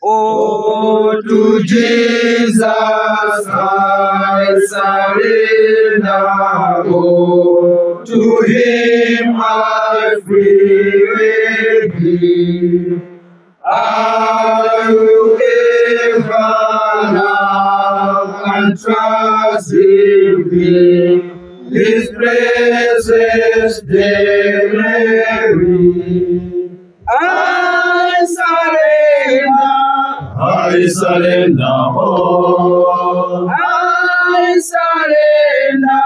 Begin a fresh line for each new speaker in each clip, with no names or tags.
Oh, to Jesus I surrender. Oh, to Him I freely give. I will ever love and trust in Thee. His presence daily. I surrender. I surrender all. I surrender.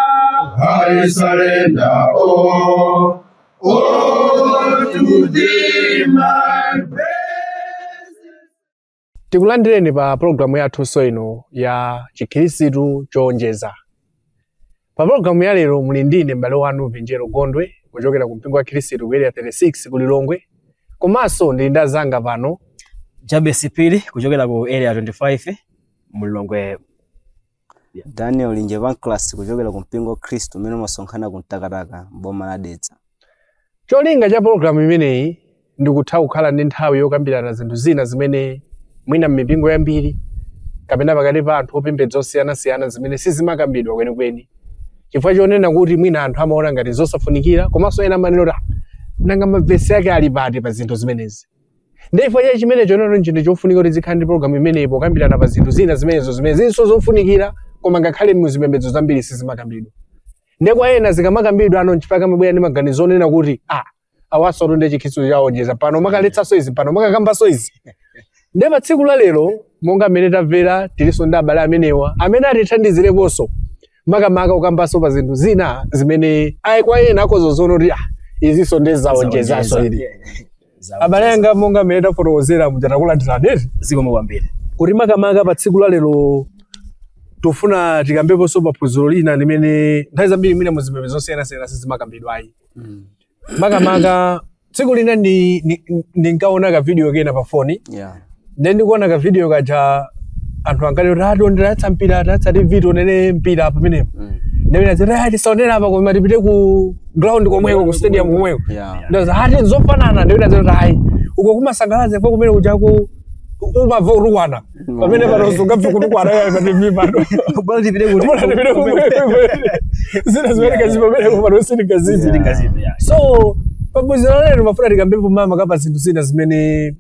I surrender all. All to Thee, my precious.
Tikulandireni pa pologalamu yathunso ino ya Chikhirisitu Chowonjeza. Pa pologalamu ya lero muli ndine m'bale wanu Vinjero Gondwe kuchokera ku mpingo wa Khirisitu ku Area 36 ku Lilongwe, komanso ndili ndi azanga pano
Jabesi Pili kuchokera ku Area 25 mu Lilongwe.
Daniel Linje Class kuchokera ku mpingo wa Khristu umene umasonkhana ku Mtakataka mboma la Dedza.
Cholinga cha pologalamu imeneyi ndikutha kukhala ndi nthawi yokambirana zinthu zina zimene mwina m'mipingo yambiri kapena pakati pa anthu opembedza osiyanasiyana zimene sizimakambidwa kwenikweni, chifukwa chonena kuti mwina anthu amaona ngati zosafunikira, komanso ena amanena kuti nanga mavesi ake ali pati pa zinthu zimenezi. Ndi chifukwa cha chimenecho neno nchinthu chofunika kuti zikhale ndi pologalamu imeneyi pokambirana pa zinthu zina zimenezo zimene zinso zofunikira, koma ngakhale muzipembedzo zambiri sizimakambidwa. Ndi kwa ena zikamakambidwa ano nchifukwa amabwera ndi maganizo onena kuti awaso ndi Chikhristu chawonjeza pano makaletsanso izi, pano makakambanso izi. Ndi pa tsiku la lero monga mmene tamvera tilinso ndi abale amenewa amene atithandizireponso makamaka kukambanso pa zinthu zina zimene ayi kwa ena akhoza zoona kuti izinso ndi zawonjezanso ili. Abale anga monga mmene tafotokozera mutatakulandirani
Zikomo kwambiri.
kuti makamaka pa tsiku la lero tofuna tikambeponso pa phunziro lina limene nthawi zambiri mwina muzipembedzo zosiyanasiyana sizimakambidwa ayi. Makamaka tsiku lina ndinkaona ka video kena pa foni. Then ndikuona ka video kaja anthu ankati kuti tionderatsa mpira, tatsa TV tionere mpira pamenepo. Ndamene adzati tisaonere apa koma tipite ku ground komweko, ku stadium komweko. Ndaza ati zofanana. Ndamene adzati kuti ayi uko kumasangalatsa kwa kumene kuchako umamva kutukwana pamene pano sungabve kutukwana pa TV pano.
Bora tipite kuti
Bora tipite komweko. Zina zimene kazi pamene pano sindingazizi. So paphunziro lero mafuna tikambepo mama kapa zinthu zina zimene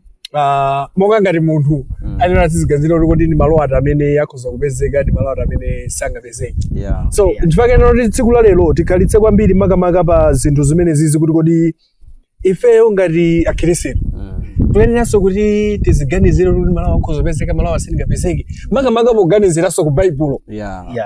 monga ngati munthu anena aziziganizira kuti kodi ndi malo ati amene akhoza kupezeka ndi malo ati amene sangapezeke. So nchifukwa kuti tsiku la lero tikhalitse kwambiri makamaka pa zinthu zimene zizi kuti kodi ifeyo ngati akhristu tiyeneranso kuti tiziganizire kuti malo akhoza kupezeka, malo asingapezeke, makamaka poganiziranso ku Baibulo.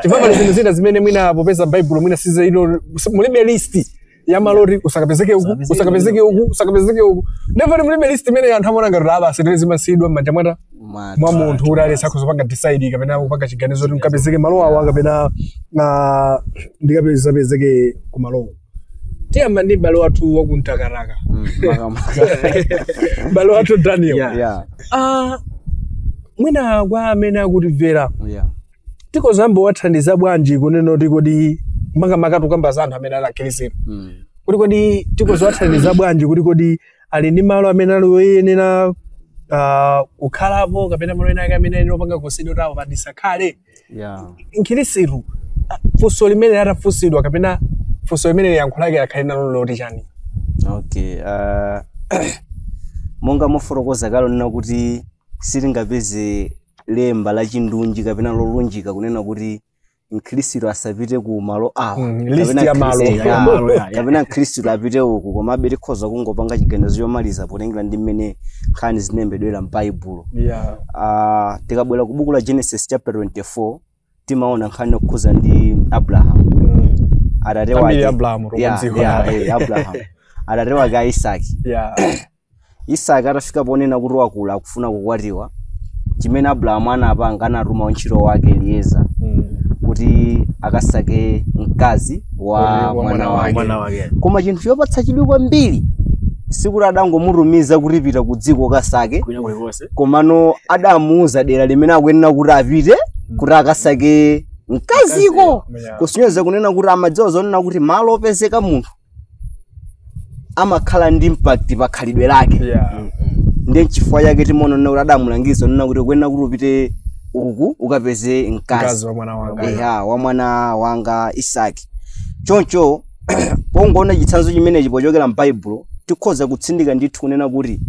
Chifukwa pali zinthu zina zimene mwina popeza Baibulo mwina size ino mulibe list ya malo oti usakapezeke uku, usakapezeke uku, usakapezeke uku. Never mulibe list imene anthu amaona ngati aba sitiri zimasidwa m'manja mwa munthu kuti ali sakhoza kupanga decide kapena kupanga chiganizo kuti mkapezeke malo awa kapena ndikapezeke ku malowo. Tiyamba ndi m'bale wathu wa ku Mtakataka. M'bale wathu Daniel. Mwina kwa amene akutimvera tikozambo wathandiza bwanji kunena kuti kodi makamaka tukamba za anthu amene ali akhristu. Kuti kodi tikozawathandiza bwanji kuti kodi ali ndi malo amene ali oyenera kukhalapo kapena malo ena ake amene ali opanga consider kuti awo padisakhale. Mkhristu funso limene atafunsidwa kapena funso limene yankho lake akhale nalo loti chani.
Okay, monga mofotokoza kale nena kuti sitingapeze lemba la chindunji kapena lolunjika kunena kuti mkhristu asapite ku malo awa,
list ya malo.
Kapena mkhristu apite uku, komabe tikhoza kungopanga chiganizo chomaliza potengera ndi mmene nkhani zinalembedwera m'Baibulo. Tikabwera ku buku la Genesis chapter 24 timaona nkhani yokhuza ndi Abraham. Atate wake
Abraham,
Abraham. Atate wake Isaki. Isaki atafika ponena kuti wakula akufuna kukwatiwa, chimene Abraham anapanga anatuma wantchito wake Elieza kuti akasake mkazi wa mwana wake. Koma chinthu chopatsa chidwi kwambiri sikuti adangomutumiza kuti pita ku dziko kasake, komano adamuuza dera limene akuyenera kuti apite kuti akasake mkaziko. Kusonyeza kunena kuti amadziwa zonena kuti malo opezeka munthu amakhala ndi impact pa khalidwe lake. Ndiye chifukwa chake timaona kuti adamulangiza nena kuti kuyenera kuti upite uku ukapeze mkazi
wa mwana wanga.
Eya, wa mwana wanga Isaki. Choncho pongoona chitsanzo chimenechi pochokera m'Baibulo, tikhoza kutsindika ndithu kunena kuti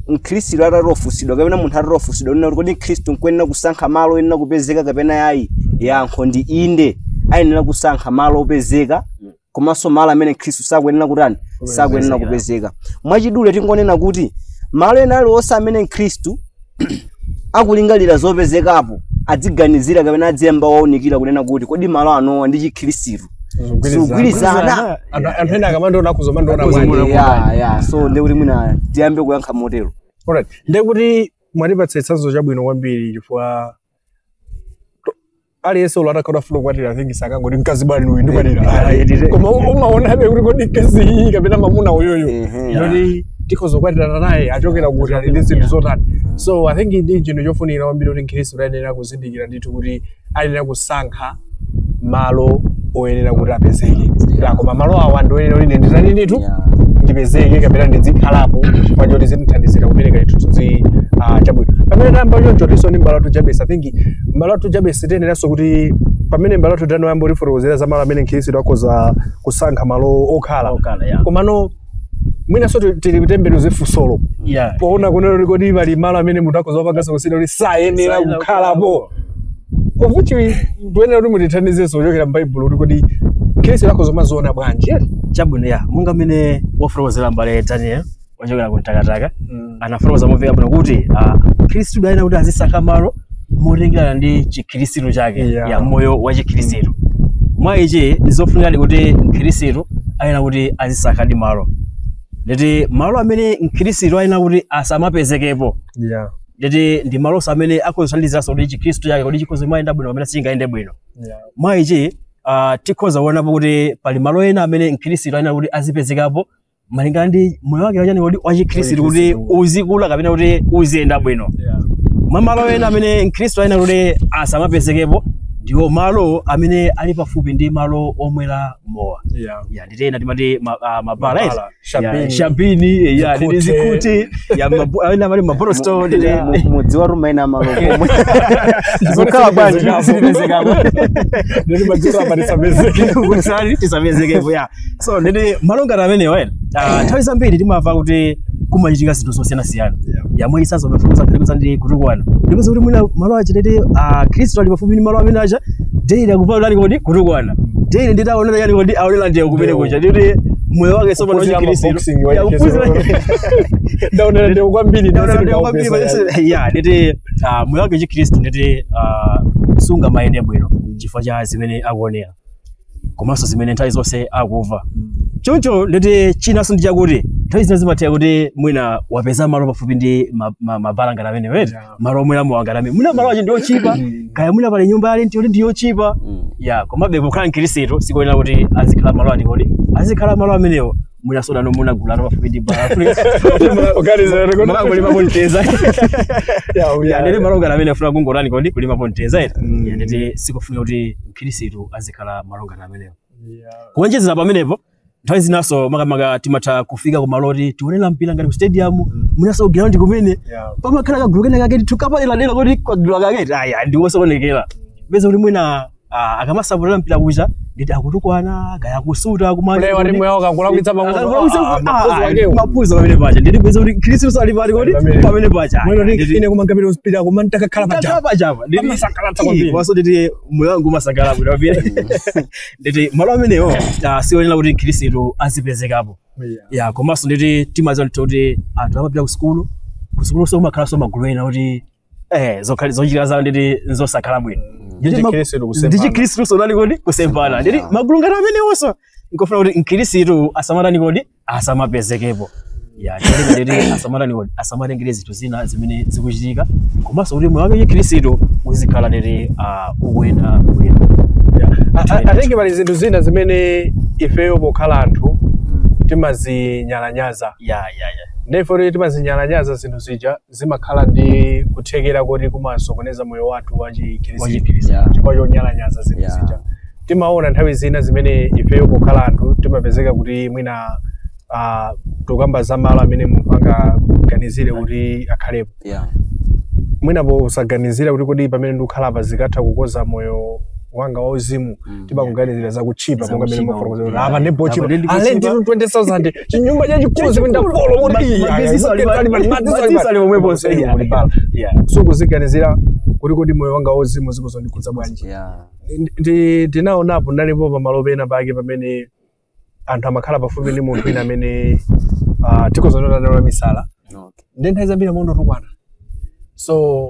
mkhristu atatofusidwa kapena munthu atatofusidwa kunena kuti kodi mkhristu nkuyenera kusankha malo oyenera kupezeka kapena yayi, yankho ndi inde, ayenera kusankha malo opezeka komanso malo amene mkhristu sakuyenera kutani, sakuyenera kupezeka. Mwachidule tingonena kuti malo ena aliwonse amene mkhristu akulingalira zopezekapo adziganizira kapena adziyamba waunikira kunena kuti kodi malo anowa ndi chikhristu zikugwirizana.
Anthu ena akamandiona akuzomandona bwanji.
Yeah, so ndi kuti mwina tiyambe kuyankha motero.
Alright, ndiye kuti mwatipatsa chitsanzo chabwino kwambiri chifukwa aliyense ulo atakhala afuna kukwatira, I think sakangoti mkazi bwani uyu ndikwatira, koma umaonabe kuti kodi mkazi iyi kapena mamuna uyoyo ndoti tikhoza kukwatirana naye achokera kuti ali ndi zinthu zotani. So I think ndi chinthu chofunikira kwambiri kuti mkhristu ayenera kuzindikira ndithu kuti ayenera kusankha malo oyenera kuti apezeke, koma malo awa ndi oyenera kuti ine nditani ndithu ndipezeke kapena ndizikhalapo chifukwa choti zindithandizira kupereka chithunzi chabwino. Pamene tayamba choncho tinso ndi m'bale wathu Jabesi, I think m'bale wathu Jabesi tiyeneranso kuti pamene m'bale wathu Daniel ayamba kutifotokozera za malo amene mkhristu akhoza kusankha malo okhala, komano mwinanso tilitembenuze funsolo poona kunena kuti kodi pali malo amene munthu akhoza kupanganso kusiyana kuti sayenera kukhalapo, ofuchi tiyenera kuti mutithandizenso kuchokera m'Baibulo kuti kodi mkhristu akhoza kumaziona bwanji.
Chabwino, ya monga mmene wafotokozera m'bale Daniel wachokera ku Mtakataka, anafotokoza momveka bwino kuti mkhristu ayenera kuti azisankha malo motengerana ndi chikhristu chake, ya moyo wa chikhristu. Mwa ichi ndizofunikadi kuti mkhristu ayenera kuti azisankha ndi malo, nditi malo amene mkhristu ayenera kuti asamapezekepo, nditi ndi malonso amene akhoza kuthandizanso kuti chikhristu chake kodi chikhoza kumayenda bwino kapena sichingayende bwino. Mwa ichi tikhoza kuonapo kuti pali malo ena amene mkhristu ayenera kuti azipezekapo malingana ndi moyo wake wachani kodi wa chikhristu kuti uzikula kapena kuti uziyenda bwino. Mwa malo ena amene mkhristu ayenera kuti asamapezekepo ndiwo malo amene ali pafupi ndi malo omwera mowa. Nditi ena timati mabala, shambini, nditi zikuti, ena amati maborosto, nditi
mudziwa rumaina malo komwe
zikukhala bwanji zipezekapo,
nditi madzulo apa tisapezeke,
tisapezekepo. So nditi malo ngati amenewa ena nthawi zambiri timamva kuti kumachitika zinthu zosiyanasiyana, yamwe isanso mafukuza ndi kutukwana, ndipeza kuti mwina malo aja nditi khristu ali pafupi ndi malo amene aja daily akupala ali kodi kutukwana, daily nditi aonera yani kodi aonera ndiye kumene kuja, nditi moyo wake sopano chikhristu
ndaonera ndiye kwambiri,
ya nditi moyo wake chikhristu nditi sunga mayende bwino chifukwa cha zimene akuonera komanso zimene nthawi zonse akumva. Choncho nditi chinanso ndi chakuti nthawi zina zimatheka kuti mwina wapeza malo pafupi ndi mabala ngati amene weti malo omwera mowa ngati amene mwina malo aja ndi ochipa, kaya mwina pali nyumba yali nti ndi yochipa, ya komabe pokhala mkhristu sikuyenera kuti azikhala malo ati kodi azikhala malo amenewo mwina sodano munagulano pafupi ndi bala kulimapo mteza, nditi malo ngati amene afuna kungotani kodi kulimapo mteza eti, nditi sikufunika kuti mkhristu azikhala malo ngati amenewo. Kuonjezera pamenepo nthawi zinaso makamaka timatha kufika kumalo oti tionera mpira ngati ku stadium, mwinaso ground kumene pamakhala kagulu kena kake tukapaderadera kuti kagulu kake aya ndiwosokonekera, peza kuti mwina akamasapotera mpira kuja nditi akutukwana kaya kusuta maphunzo pamene paja, nditi peza kuti khristu ali pali kodi pamene paja komanso nditi moyo wangu umasangalala bwino kwambiri. Nditi malo amenewo sionera kuti khristu azipezekapo. Ya komanso nditi timaziwa kuti anthu amapita ku sukulu, ku sukulu so umakhalanso magulu ena kuti zochitika zawo nditi nzosakhala bwino, ndi chikhristu sonali kodi kusempana, nditi magulu ngati amenewonso nkofuna kuti mkhristu asamatani kodi asamapezekepo. Ya nditi asamatani kodi asamatengere zinthu zina zimene zikuchitika, komanso kuti moyo wake chikhristu uzikhala nditi ukuyenda bwino.
I think pali zinthu zina zimene ifeyo pokhala anthu timazinyalanyaza. Ndefo timazinyalanyaza zinthu zija zimakhala ndi kuthekera kuti kumasokoneza moyo wathu wa chikhristu chifukwa chonyalanyaza zinthu zija. Timaona nthawi zina zimene ifeyo pokhala anthu timapezeka kuti mwina Tukamba za malo amene munthu angaganizire kuti akhalepo. Mwinapo usaganizira kuti kodi pamene ndikukhala apa zikatha kukoza moyo wanga wauzimu, timakuganizira zakuchipa monga mmene mafotokozera kuti apa ndipo chipa ale ndi 20,000 chinyumba chachikulu zipinda polo kuti so kuziganizira kuti kodi moyo wanga wauzimu zikozondikudza bwanji. Ndinaonapo ndalipo pamalo pena pake pamene anthu amakhala pafupi ndi munthu wina amene tikozondola misala ndi nthawi zambiri amondotukwana. So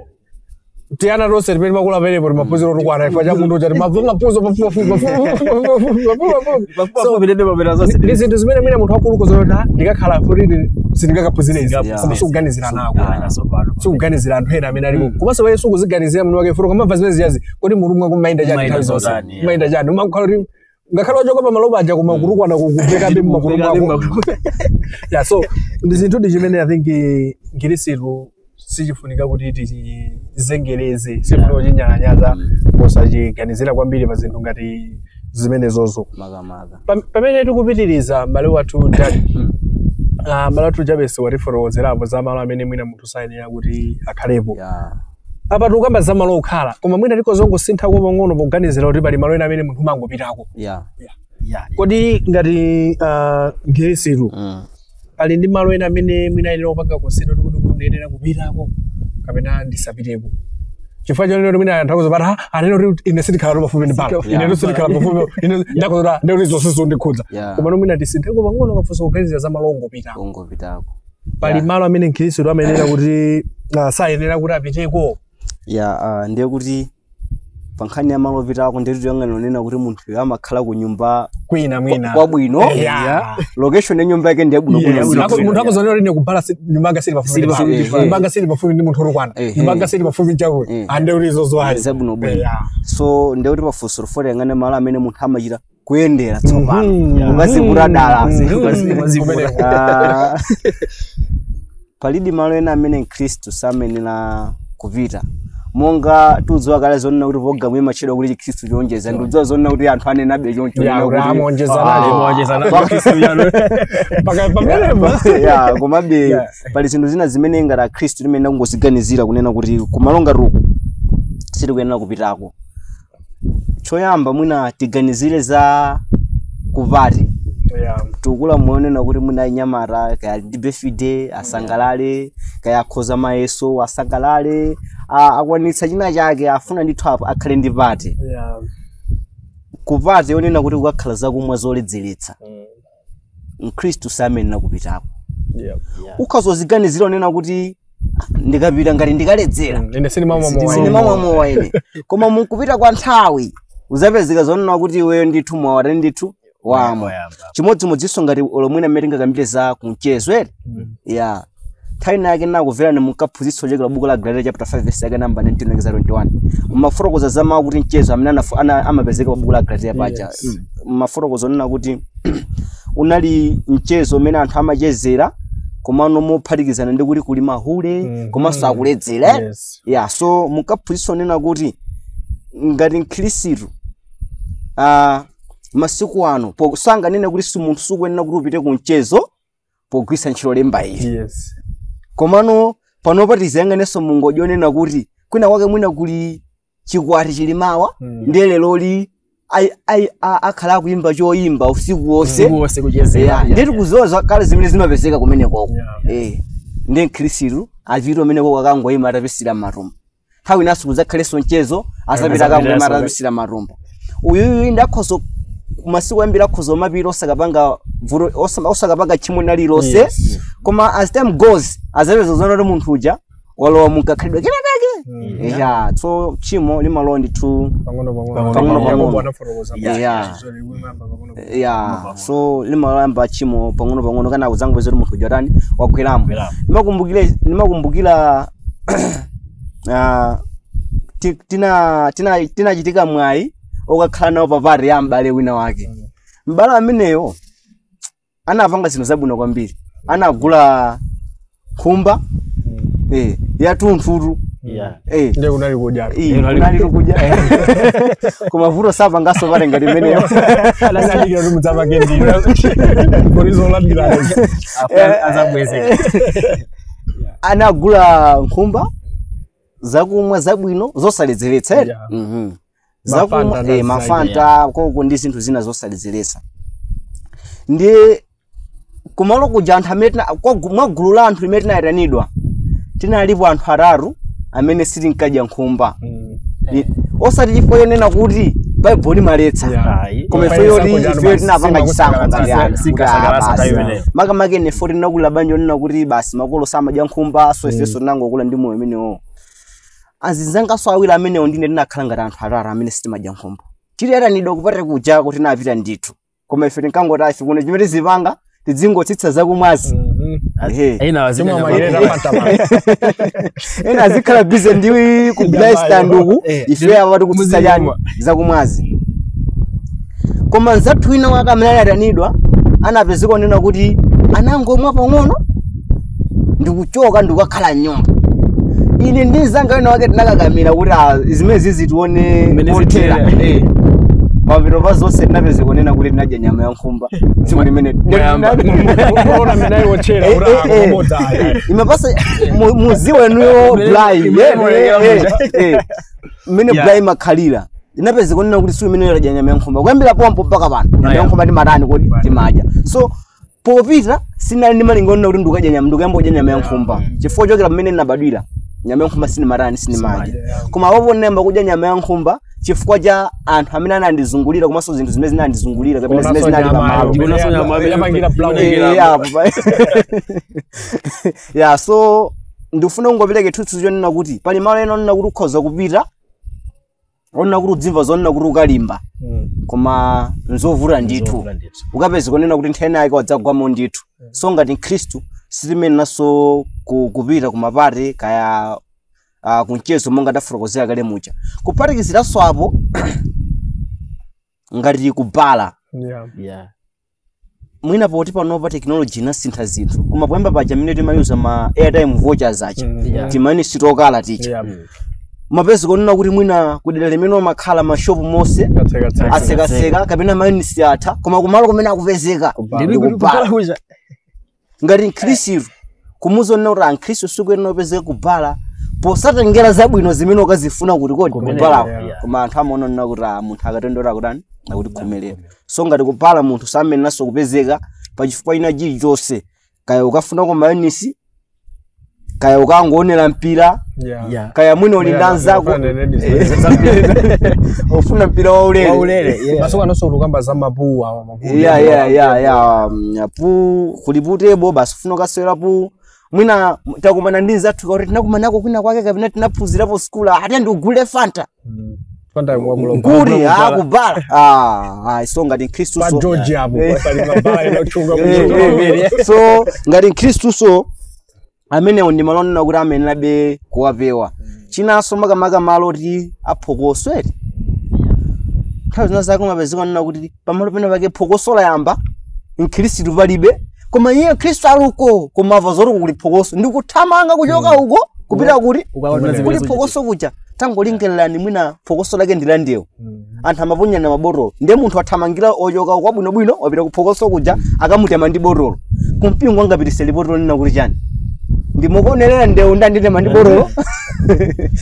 tiyana tonse timene makula pamenepo timaphunzira otukwana chifukwa cha munthu uja timaphunzo pafupipafupi. Ndi zinthu zimene mwina munthu wakulu kozonota ndikakhala futi sindingakaphunzire izi, koma sikuganizira nako, sikuganizira anthu ena amene alipo, komanso pamene sikuziganizira munthu wake futi ukamamva zimene ziyazi kodi munthu mwako umayenda chani nthawi zonse, umayenda chani, umakhala kuti ngakhale wachoka pamalo paja koma kutukwana kukuvekabe mmakulu mwako. Yeah, so ndi zinthu ndi chimene I think mkhristu sichifunika kuti tichizengereze, sichifunika kuchinyalanyaza posachiganizira kwambiri pa zinthu ngati zimenezozo. Pamene tikupitiriza m'bale wathu Dani, m'bale wathu Jabesi watifotokozerapo za malo amene mwina munthu sayenera kuti akhalepo. Apa tikukamba za malo okhala, koma mwina tikozongosinthako pang'ono poganizira kuti pali malo ena amene munthu umangopitako. Kodi ngati mkhristu pali ndi malo ena amene mwina ayenera kupanga consider kuti kunenera kupitako kapena ndisapiteko, chifukwa chonena kuti mwina anthu akuzopata anene kuti ine sindikhala pafupi ndi palo, ine sindikhala pafupi, ine ndakuzota ndikuti zonse zondikhudza. Koma mwina tisintheko pang'ono kafunso kuganizira za malo ongopitako. Pali malo amene mkhristu amayenera kuti sayenera kuti apiteko.
Ndiye kuti pa nkhani ya malo opitako ndiye tiyang'ana kuti munthu amakhala ku nyumba
kwina mwina
kwabwino, location ya nyumba yake ndiye bwino bwino.
Munthu akuzonera kuti ine kubala nyumba yanga sili pafupi ndi palo, nyumba yanga sili pafupi ndi munthu olukwana, nyumba yanga sili pafupi nchakuti ande kuti izozo ayi
zabwino bwino. So ndiye kuti pafunso lofota yang'ane malo amene munthu amachita kuyendera tsopano ukazipura dala. Palidi malo ena amene mkhristu samenera kupita, monga tudziwa kale zonena kuti programu imachedwa kuti chikhristu chonjeza, ndiudziwa zonena kuti anthu anenabe choncho komabe pali zinthu zina zimene ngati akhristu timene kungoziganizira kunena kuti kumalo ngati uku sitikuyenera kupitako. Choyamba mwina tiganizire za kupati. Tikula muonena kuti mwina anyamata kaya ndi birthday asangalale, kaya akhoza mayeso asangalale, akwanitsa china chake afuna ndithu akhale ndi pati. Kupati yonena kuti kukakhala zakumwa zoledzeretsa, mkhristu samenera kupitako. Ukhazoziganizira onena kuti ndikapita ngati ndikaledzera,
ine sindimamwa
mowa ine, koma mukupita kwa nthawi uzapezeka zonena kuti iweyo ndithu mowa tani ndithu wamwa. Chimodzimodzinso ngati olomwina mmene tingakambire za kumchezo ere. Nthawi yake nakumverani munkaphunzitsa ochokera buku la Galatiya chapter 5 verse yake namba 19 mpaka 21. Mumafotokoza za mawu kuti mchezo amene amapezeka pa buku la Galatiya paja. Mumafotokoza onena kuti unali mchezo umene anthu amachezera komano mophatikizana ndi kuti kuli mahule komanso akuledzera. So munkaphunzitsa onena kuti ngati mkhristu masiku ano sanganene kuti si munthu sukuyenera kuti upite ku mchezo pogwisa ntchito lemba ili. Komano panopa tiziyang'anenso mungodya onena kuti kwina kwake mwina kuli chikwati chili mawa, ndiye leloli akhala akuimba choyimba usiku wonse ndiye tikuziwa kale zimene zimapezeka kumenekoko. Ndiye mkhristu apite umenekoko akangoyima atapisira matumba, nthawi inanso kudzakhalenso mchezo azapita akangoyima atapisira matumba. Uyuyu ndakhozo masiku ambiri akhoza omapita osakapanga osakapanga tchimo lililonse, koma as time goes azapeza zoona kuti munthu uja walowa munkakhalidwe kena kake. So tchimo limalowa ndithu pang'ono pang'ono. So limayamba tchimo pang'ono pang'ono kana kudzangopeza kuti munthu uja tani wagweramo. Nimakumbukira tinachitika mwayi okakhala nawo papati ya m'bale wina wake. M'bale ameneyo anapanga zinthu zabwino kwambiri, anagula nkhumba yatunthutu Eh.
Ndiye kunali kudya.
Eh, kunali kudya. Koma vuto sapangaso pale ngati imeneyo.
Aladikira kuti mudzapake ndiro. Kodi zolandira.
Azabwezeka.
Anagula nkhumba, zakumwa zabwino zosaledzeretsa.
Yeah.
Zakumwa
Mafanta
eh, mafanta koko ndi zinthu zina zosaledzeretsa. Ndiye kumalo kuja anthu amene mwa gulu la anthu limene tinayitanidwa, tinalipo anthu atatu amene sitinkadya nkhumba. Osati chifukwa chonena kuti Baibulo limaletsa.
Yeah.
Koma
Koma
ifeyo
ifeyo
ifeyo tinapanga chisankho ngati anthu.
Sinkasangalatsa
Kuti, ah,
nthawi
basi.
imeneyo.
Makamaka ine foti tinakula banja onena kuti basi makolo samadya nkhumba, so ifenso tinangokula ndi moyo umenewo. Azinzangaso awiri amenewo ndine tinakhala ngati anthu atatu amene sitimadya nkhumba. Titayitanidwa kupata kujako tinapita ndithu. Koma ife tinkangoti ife kuno chimene tizipanga tidzingotsitsa zakumwazi. Ehe.
Ena wazidya
Chimwe
nyama.
amayerera Fanta basi.
Ena azikhala busy ndi ku stand uku, ife awa tikutsitsa chani zakumwazi. Koma nzathu wina wake amene anayitanidwa anapezeka onena kuti anangomwa pang'ono ndikuchoka ndikukakhala m'nyumba. Ine ndi mnzanga wina wake tinakakamira kuti ah, zimene zizi tione
Mmene
pothera.
zithera.
Eh. Pamapeto pa zonse tinapezeka onena kuti tinadya nyama ya nkhumba tsiku limene
Mwayamba.
Unaona amene ayiwotchera kuti akubodza aya.
Imapasa muziwe nuyo Blai. Mmene Blai makhalira inapezeka onena kuti siku imene tadya nyama ya nkhumba kuyambira pompo mpaka pano nyama ya nkhumba timatani kodi timadya. So popita sinali ndi malinga onena kuti ndikadya nyama, ndikuyamba kudya nyama ya nkhumba chifukwa chokera pamene ndinabadwira nyama ya nkhumba sinimatani sinimadya. Koma apopo ndinayamba kudya nyama ya nkhumba chifukwa cha anthu amene anandizungulira komanso zinthu zimene zinandizungulira kapena zimene zinali pamalo.
Ndikuonanso nyama
Yapangira brown.
Yeah, so ndikufuna kungopereka chithunzi chonena kuti pali malo ena onena kuti ukhoza kupita onena kuti udzimva zonena kuti ukalimba, koma nzovuta ndithu. Ukapeza kunena kuti nthena yake wadzagwamo ndithu. So ngati mkhristu sitimenenaso kupita kumapate kaya kumchezo monga tafotokozera kale muja. Kuphatikiziranso apo ngati kubala.
Yeah.
Yeah.
Mwina poti panopa technology inasintha zinthu, koma poyamba paja mmene timayuza ma airtime vouchers aja, timani sitokala ticha, mapezi kunena kuti mwina kudera limene umakhala mashopu monse
Atseka-tseka.
atsekaseka kapena mayunitsi atha, koma kumalo kumene akupezeka
Kubala.
ndi kubala. Ngati mkhristu kumuzonena kuti ankhristu sikuyenera kupezeka kubala posatengera zabwino zimene ukazifuna kuti kodi kubalako.
yeah.
Koma anthu amaonana kuti ah, munthu akatondera kutani akutigomerera. So ngati kubala munthu samenenanso kupezeka pachifukwa ina chilichonse, kaya ukafuna ku mayunitsi, kaya ukangoonera mpira,
Yeah.
Yeah.
kaya mwina uli ndi anzako ufuna mpira waulere.
Waulere, yeah.
Masiku anonso ukamba za mapuwa awa, mapuwa.
Yeah, pu kuli putebo basi ufuna ukasewera pu mwina takumana ndi nzathu kuti tinakumanako kwina kwake kapena tinaphunzirapo skulu ati ndigule Fanta.
Fanta kwa mulomba.
Nguri ah kubala ah ah so ngati mkhristu
Pa
so
George apo pali mabala inochunga
So ngati mkhristu so amenewo ndi malo onena kuti amenerabe kuwapewa. Chinanso makamaka malo oti aphokoso eti nthawi zina zake umapezeka onena kuti pamalo pena pake phokoso layamba mkhristu palibe, koma iye mkhristu ali uko koma amva zoti kuli phokoso ndikuthamanga kuchoka uko kupita kuti
Ukaona zimene
kuli
zochitika.
phokoso kuja. Tangolingalirani mwina phokoso lake ndi la ndewu, anthu amaponyana mabotolo ndiye munthu athamangira ochoka kwabwinobwino wapita kuphokoso kuja akamutema ndi botolo. Kumpingo angapitise libotolo nina kuti chani ndimukuonerera ndewu ndanditema ndi botolo.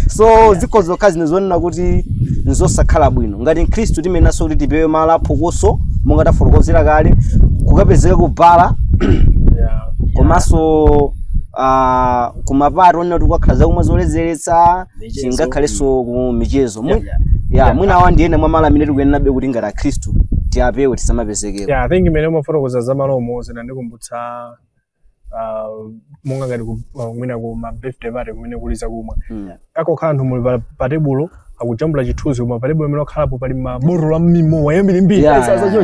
So zikho zokha zino zonena kuti nzosakhala bwino. Ngati mkhristu timenaso kuti tipewe malo aphokoso monga tafotokozera kale, kukapezeka kubala komanso kumapati onena kuti kukakhala zakumwa zoledzeretsa,
Michezo.
chingakhalenso ku michezo.
Yeah.
Ya mwina awa ndiyena mwa malo amene tikuyenabe kuti ngati akhristu tiapewe tisamapezekeko.
Yeah, I think imene umafotokoza za malomo zinandikumbutsa monga ngati mwina ku ma birthday party kumene kuli zakumwa. Akokhala anthu muli pa tebulo akujambula chithunzi, koma pa tebulo imene wakhalapo pali mabotolo a mimowa yambirimbiri.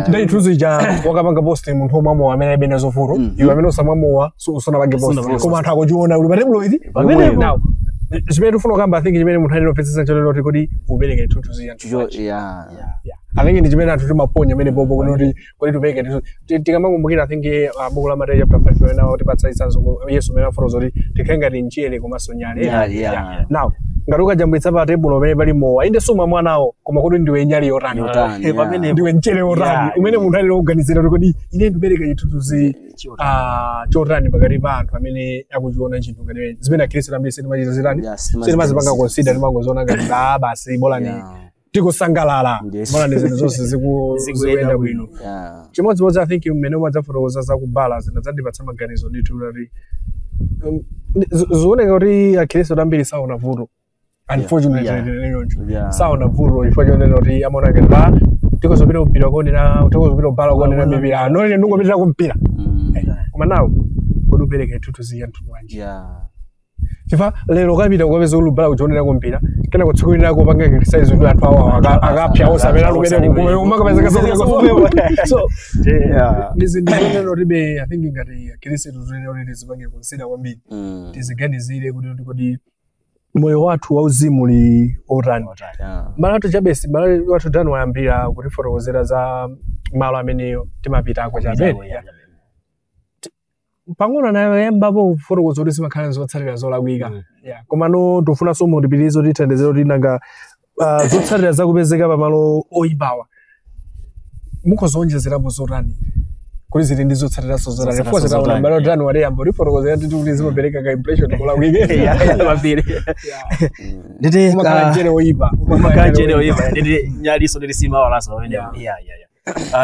Ndi chithunzi cha wakapanga post munthu omwe amowa amene alibe nazo vuto, iwe amene usamwa mowa usanapange post, koma anthu akuchiona uli pa tebulo ili
Pamenepo.
Now chimene tifuna kukamba, I think chimene munthu ayenera kupvetsetsa cholero kuti kodi upereke chithunzi cha anthu.
Yeah.
Yeah. I think ndi chimene anthu timaponya amene popo kuti kodi tipereke chithunzi. Tikamakumbukira I think buku la Mateyu chapter 5 pamene akutipatsa chitsanzo Yesu amene afotokoza kuti tikhale ngati mchere komanso nyale.
Nyale, yeah.
Now Ngati ukajambulitsa pa tebulo pamene pali mowa, inde suma mwanawo, koma kuti ndiwe nyali yotani, ndiwe mchere wotani umene munthu alero kuganizira kuti kodi ine ndikupereka chithunzi chotani pakati pa anthu amene akuchiona chinthu ngati zimene akhristu ambiri sitimachita zitani, sitimazipanga consider, timangoziona ngati basi bola ni tikusangalala, bola ni zinthu zonse zikuyenda bwino. Chimodzimodzi I think mmene umadzafotokoza zakubala zinadzandipatsa maganizo ndithu kuti zioneka kuti akhristu ambiri saona vuto. Unfortunately, saona vuto chifukwa chonena kuti amaona ngati tikozopita kumpira kuonera, tikozopita kubala kuonera mipira, ano ine ndingopitira kumpira. Koma nawo kodi upereka chithunzi cha mtundu wanji? Chifukwa lero ukapita ukapeza kuti ubala kuchionera kumpira, kena kutsukulira kupanga exercise kuti anthu awo akapya onse amene ali kumene umakapezeka. So ndi zinthu zonena kuti be I think ngati akhristu tinene kuti tizipange consider kwambiri, tiziganizire kuti kodi moyo wathu wauzimu uli otani. Malo athu Jabesi, malo wathu Dan wayambira kutifotokozera za malo amene timapitako chabe pang'ono nayambapo kufotokoza kuti zimakhala zotsatira zolakwika. Komano tifunanso mutipitirize kuti tithandizire kuti nanga zotsatira zakupezeka pamalo oyipawa mukhozonjezerapo zotani, kuti zili ndi zotsatiraso zotani.
Zotsatiraso
Chifukwa zitaona
zotani,
malo Dan waliyamba kutifotokozera titi kuti zimapereka ka impression kolakwika.
Kwambiri. Nditi
Umakhala mchere woyipa.
Umakhala mchere woyipa, nditi nyaliso nditi simawalaso pamene.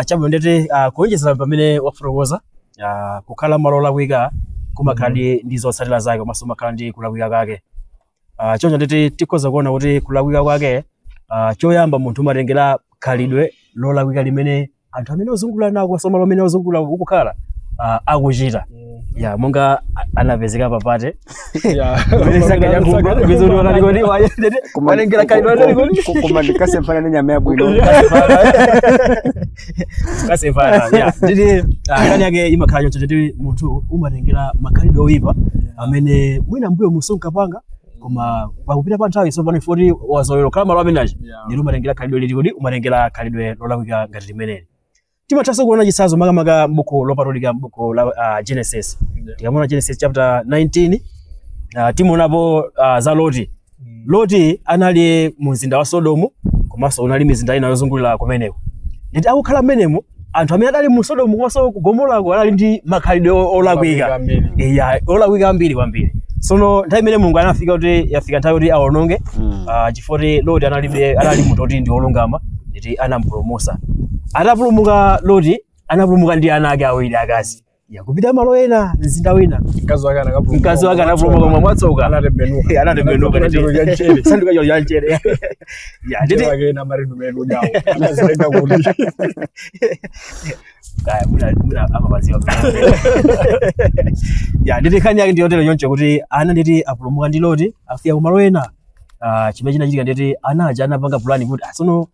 Chabwino, nditi kuonjezera pamene wafotokoza, kukhala malo olakwika kumakhala ndi zotsatira zake, komanso kumakhala ndi kulakwika kwake. Choncho nditi tikhoza kuona kuti kulakwika kwake, choyamba munthu umatengera khalidwe lolakwika limene anthu amene ozungulira nawo komanso malo amene ozungulira ukukhala akuchita. Ya, monga anapezeka papate walengera khalidwe lolakwika.
Koma ndikasempana ndi nyama yabwino.
Kasefana ya nditi nkhani yake imakhala choncho, nditi munthu umatengera makhalidwe oyipa amene mwina mbuyo musunkapanga, koma pakupita pa nthawi tsopano ifoti wazolowera kukhala malo amenachi, nditi umatengera khalidwe lili kuti umatengera khalidwe lolakwika ngati limeneli. Timathanso kuona chitsanzo makamaka m'buku lopatulika, m'buku la Genesis. Tikamuona Genesis chapter 19, timuonapo za Loti. Loti anali mu mzinda wa Sodomu, komanso unali mizinda ina yozungulira kumeneko. Nditi akukhala mmenemo, anthu amene adali mu Sodomu komanso ku Gomorako anali ndi makhalidwe olakwika. Iya, olakwika ambiri kwambiri. Sono nthawi imene Mulungu anafika kuti yafika nthawi kuti awononge, chifukwa kuti Loti analibe, anali munthu oti ndi wolungama, nditi anampulumutsa. Atapulumuka Loti, anapulumuka ndi ana ake awiri akazi, ya kupita malo ena, mzinda wina.
Mkazi wake anakapulumuka.
Mkazi wake anapulumuka koma mwatsoka.
Anatembenuka.
Anatembenuka.
Cholo cha mchere.
Sanduka cholo cha mchere. Ya, nditi
Mchere wake na marindu menu jawo. Akazilenga kuti.
Kaya muna amapaziwa. Ya, nditi nkhani yake ndiyotero choncho kuti ana nditi apulumuka ndi Loti, afika kumalo ena. Chimene chinachitika nditi ana aja anapanga pulani kuti asono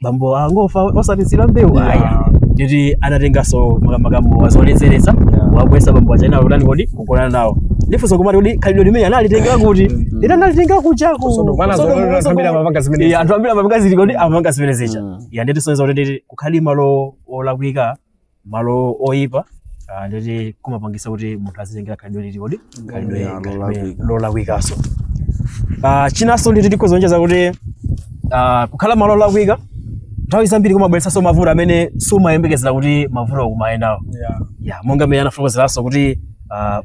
bambo angofa osatisira mbewu. Aya, nditi anatenganso makamaka zoledzeretsa, wabwesa bambo aja nawo kutani kodi kugonana nawo. Ndifunso kumati kuti khalidwe limene analitenga kuti? Nditi analitenga kuchako.
Sodomu, anthu ambiri amapanga zimenezi.
Iya, anthu ambiri amapanga zili kodi amapanga zimene zija. Ya, nditi soneza kuti nditi kukhali malo olakwika, malo oyipa, nditi kumapangisa kuti munthu azitengera khalidwe lili kodi khalidwe
Yeah, lolakwika.
lolakwikaso. Chinanso nditi tikhozonjeza kuti kukhala malo olakwika nthawi zambiri kumabweretsanso mavuto amene sumayembekezera kuti mavuto akumayenawo. Ya, monga mmene anafotokozeranso kuti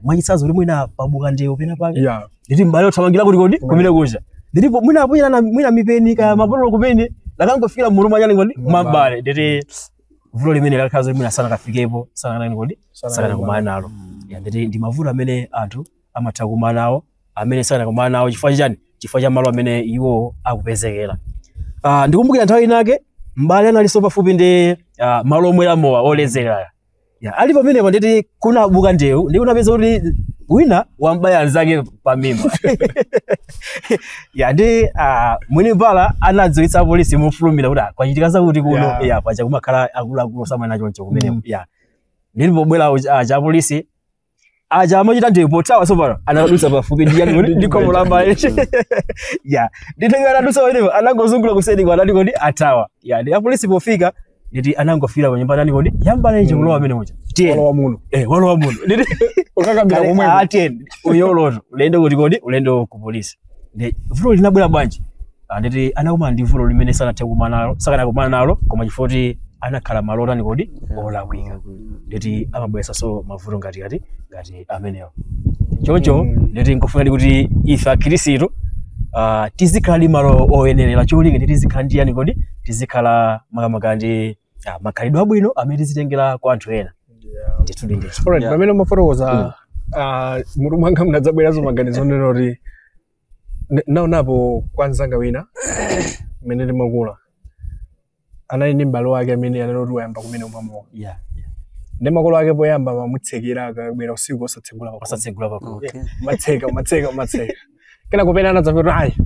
mwachitsanzo kuti mwina pabuka ndewu pena pake, nditi m'bale othamangira kuti kodi kumene kuja, nditi mwina aponyerana mwina mipeni kaya mapololo kumene lakangofikira mmutu mwachani kodi mwambale, nditi vuto limene lakhala zoti mwina sanakafikepo, sanakani kodi sanakumana nalo. Ya, nditi ndi mavuto amene anthu amatha kukumana nawo amene sanakumana nawo chifukwa chani? Chifukwa cha malo amene iwo akupezekera. Ndikumbukira nthawi inake m'bale analinso pafupi ndi malo omwera mowa oledzera. Ya, ali pamenepo nditi kunabuka ndewu, ndi kunapeza kuti wina wambaya anzake pamimba. Ya, ndi mwini bala anadziwitsa apolisi mofulumira kuti kwachitika zakuti kuno. Ya, paja kumakhala akuluakulu samana choncho kumeneko. Ya, ndili pobwera cha apolisi aja amachita ndewu pothawa tsopano anadutsa pafupi ndi yani kuti ndi khomo la mbale. Ya, nditenge anadutsa pamenepo anangozungula kuseri kwa anati kodi athawa. Ya, ndi apolisi pofika nditi anangofira pa nyumba nani kodi yambale nje kulowa amene uja. Tiyeni.
Walowa muno.
Eh, walowa muno. Nditi
Ukakambira komweko.
Ah, tiyeni. Uyoloto ulendo kuti kodi ulendo ku polisi. Ndi vuto linabwera bwanji? Nditi anakumana ndi vuto limene sanathe kukumana nalo, sakanakumana nalo, koma chifukwa kuti anakhala malo otani kodi olakwika. Nditi amabweretsanso mavuto ngati amenewo. Choncho nditi nkofuna kuti ife akhristu tizikhala ndi malo oyenerera, cholinga ndi tizikhala ndi yani kodi tizikhala makamaka ndi makhalidwe abwino amene tizitengera kwa anthu ena. Ndithu ndithu.
Alright, pamene umafotokoza mutu mwanga munadzabweranso maganizo onena kuti naonapo kwa mzanga wina mmene ndimakula anali ndi m'bale wake amene anali oti wayamba kumene umamowa. Ndi makolo ake poyamba amamutsekera akabwera usiku osatsegula pakhomo.
Osatsegula pakhomo.
Umatseka. Kena kupena anadzamva kuti ayi.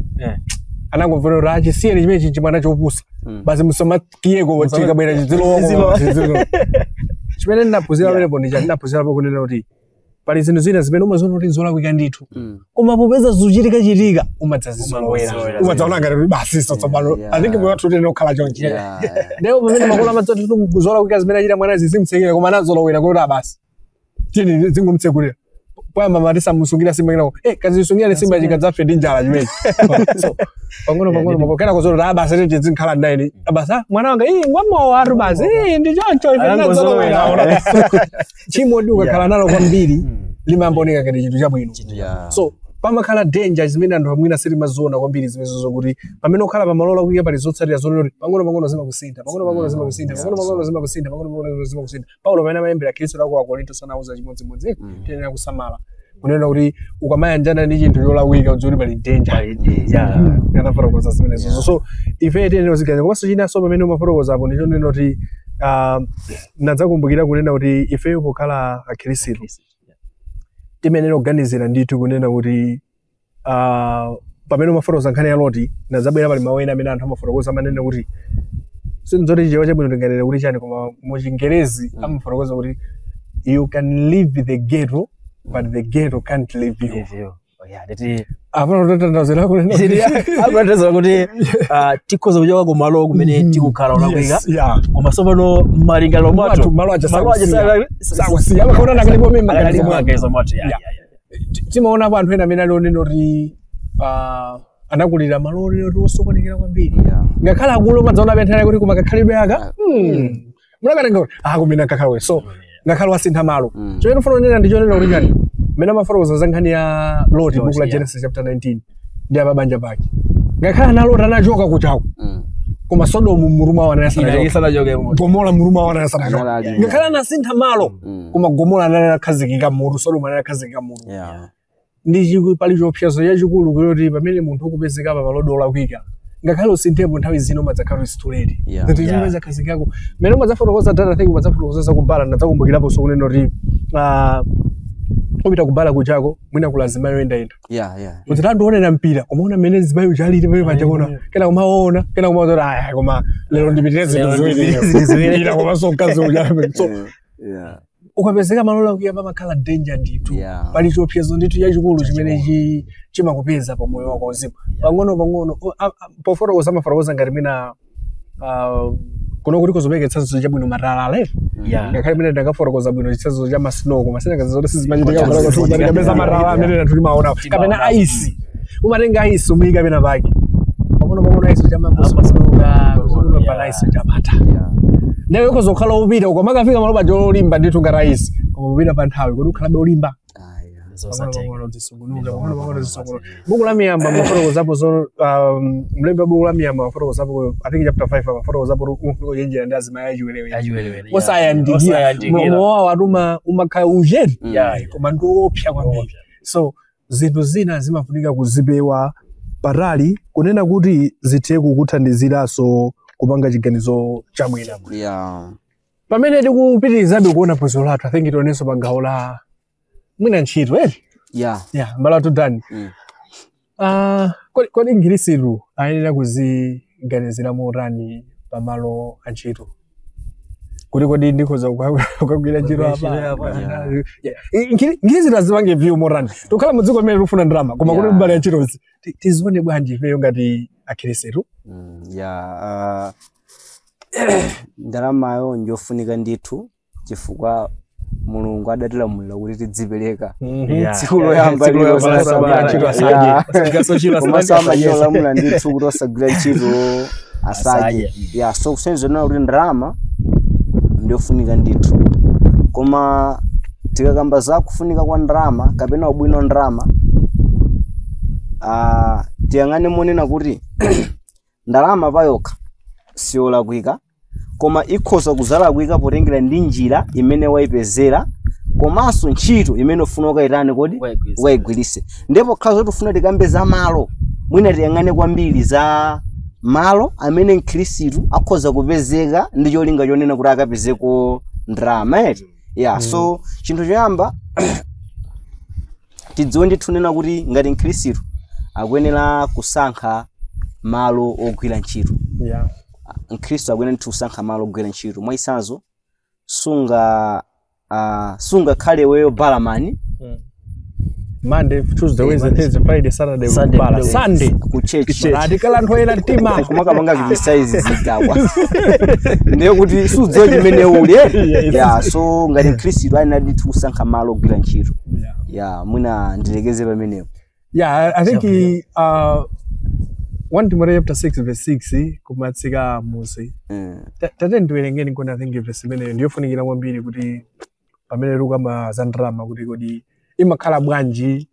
Anangomvera kuti achi siyeni chimene chichi mwana chopusa. Basi musamakiyeko chikabwera chidzilowa. Chimene ndinaphunzira pamenepo ndi ndinaphunzirapo kunena kuti pali zinthu zina zimene umaziona kuti nzolakwika ndithu. Koma popeza zikuchitika umadzazizolowera. Umadzaona ngati kuti basi tsopano. I think moyo wathu utene okhala chonchi. Ndipo pamene makolo amadzati zolakwika zimene achita mwana zimtsekera koma anazolowera kuti basi. Tiyeni zingomtsekulira. Poyamba mati samusungira simba kenako. Kazisungira simba chikadzafe ndi njala chimenechi. So pang'ono pang'ono kena kuzolowera basi titi zinkhala naini. Basi mwana wanga ngwamowa atu basi ndi choncho ife tinazolowera. Chimodi ukakhala nalo kwambiri limambooneka ngati chinthu chabwino. So pamakhala danger zimene anthu amwina sitimaziona kwambiri zimenezo kuti pamene ukhala pamalo olakwika pali zotsatira zonena kuti pang'ono pang'ono zimakusintha, pang'ono pang'ono zimakusintha, pang'ono pang'ono zimakusintha, pang'ono pang'ono zimakusintha. Paulo pamene amayembera Khristu lako wa Korinto sanauza chimodzimodzi, tiyenera kusamala. Kunena kuti ukamayanjana ndi chinthu cholakwika udziwe kuti pali danger. Anafotokoza zimenezo. So ife tiyenera kuziganiza. Komanso chinanso pamene umafotokoza apo ndi chonena kuti nadzakumbukira kunena kuti ifeyo pokhala akhristu timenera kuganizira ndithu kunena kuti pamene umafotokoza nkhani ya Loti nadzabwera pali mawu ena amene anthu amafotokoza amanena kuti sinzoti chichewa chabwino tinganene kuti chani, koma mu Chingerezi amafotokoza kuti you can leave the ghetto but the ghetto can't leave you. Apano
Akutanthauza kuti tikhoza kuchoka kumalo kumene tikukhala olakwika, koma tsopano malingaliro mwathu
malo aja sakusiya, amakhaona nakalipo mimi maganizo
mwathu.
Timaonapo anthu ena amene ali onena kuti anakulira malo onena kuti osokonekera kwambiri. Ngakhale akulu umadzaona penthera kuti koma kakhalidwe aka munakatenga kuti kumene kakhalwe. So ngakhale wasintha malo. Chomwe ndifuna kunena ndi chonena kuti chani mmene amafotokoza za nkhani ya Loti buku la Genesis chapter 19 ndi ababanja pake. Ngakhale ana Loti anachoka kuchako. Koma Sodomu muruma wana yasanachoka. Gomora muruma wana yasanachoka. Ngakhale anasintha malo koma Gomora anakhazikika muru, Sodomu anakhazikika muru. Ndi pali chiopsezo chachikulu kuti pamene munthu ukupezeka pa malo olakwika ngakhale usinthepo nthawi zino umadzakhala usitulere. Zinthu zimene zakhazikikako. Mmene umadzafotokoza data thing umadzafotokoza za kubala nadzakumbukirapo so kunena kuti upita kubala kuchako mwina kula azimayi oyendayenda. Kuti tandionera mpira umaona mmene azimayi uchalili pamene paja kuona kena kumaona kena kumaona kuti aya koma lero ndipitire zinthu ziwiri mpira komanso mkazi uja. So ukapezeka malo olakwika pamakhala danger ndithu. Pali chiopsezo ndithu chachikulu chimene chimakupeza pa moyo wako uzimu. Pang'ono pang'ono pofotokoza amafotokoza ngati mwina kuno kuti kuzopeka chitsanzo chabwino matalala. Ngakhale mwina ndakafotokoza bwino chitsanzo cha masnow koma sinakazi zoti sizimachitika kapeza matalala amene anthu timaona kapena ice. Umatenga ice umuyika pena pake. Pang'ono pang'ono ice chamambosoka kusoka pa ice chamata. Ndiye ukuzokhala upita ukamakafika malo paja olimba ndithu ngati ice koma upita pa nthawi kuti ukhalabe olimba. Buku la Miyamba mafotokozapo zo mlembi wa buku la Miyamba mafotokozapo I think chapter 5 mafotokozapo kuchenjera ndi azimayi achiwerewere. Osayandikira mlomo wawo atuma umakhala ujeni koma ndi woopsa kwambiri. So zinthu zina zimafunika kuzipewa patali kunena kuti zithe kukuthandiziranso kupanga chiganizo chabwino. Pamene tikupitirizabe kuona phunziro lathu I think tionenso pa gawo la mwina ntchito eti? Mbala wathu Dani. Kodi Mkhristu ayenera kuziganizira motani pamalo a ntchito? Kuti kodi ndikhoza kukagwira ntchito apa? Mkhristu azipange view motani? Tikukhala mu dziko limene tikufuna ndalama koma kuti mbali ya ntchitozi tizione bwanji ifeyo ngati akhristu?
Ndalamayo njofunika ndithu chifukwa Mulungu adatilamulira kuti tidzipereka.
Yeah.
Tsiku loyamba
Tsiku loyamba
lilo
la Sabata, ntchito asadye. Osagwiranso ntchito
komanso
asadye.
amacholamula ndithu kuti osagwira ntchito asadye.
Asadye.
Yeah, so kusenzera nawo kuti ndalama ndiyofunika ndithu, koma tikakamba za kufunika kwa ndalama kapena ubwino wa ndalama, tiyang'ane monena kuti ndalama payokha siyolakwika, koma ikhoza kuzalakwika potengera ndi njira imene wayipezera komanso ntchito imene ufuna ukayitani kodi
Ukayigwiritse.
ukayigwiritse. Ndipo khala zoti ufuna tikambe za malo, mwina tiyang'ane kwambiri za malo amene mkhristu akhoza kupezeka ndi cholinga chonena kuti akapezeko ndalama eti. Yeah, so chinthu choyamba tidziwe ndithu nena kuti ngati mkhristu akuyenera kusankha malo ogwira ntchito. Mkhristu akuyenera ndithu kusankha malo ogwira ntchito. Mwachitsanzo, sungakhale weyo balamani
Monday, Tuesday, Wednesday, Thursday, Friday, Saturday,
Sunday,
bala.
Sunday.
Sunday.
ku church
Radikala anthu oyera mtima.
kumakapanga criticize zidakwa, ndiye kuti sudziwa chimene uli. Yeah, so ngati mkhristu ayenera ndithu kusankha malo ogwira ntchito. Yeah, mwina ndilekeze pamenepo.
Yeah, I think 1 Timothy chapter 6 verse 6 kumatsika musi. Tate ndiwerengeni kodi. I think verse imeneyo ndiyofunikira kwambiri kuti pamene tikukamba za ndalama, kuti kodi imakhala bwanji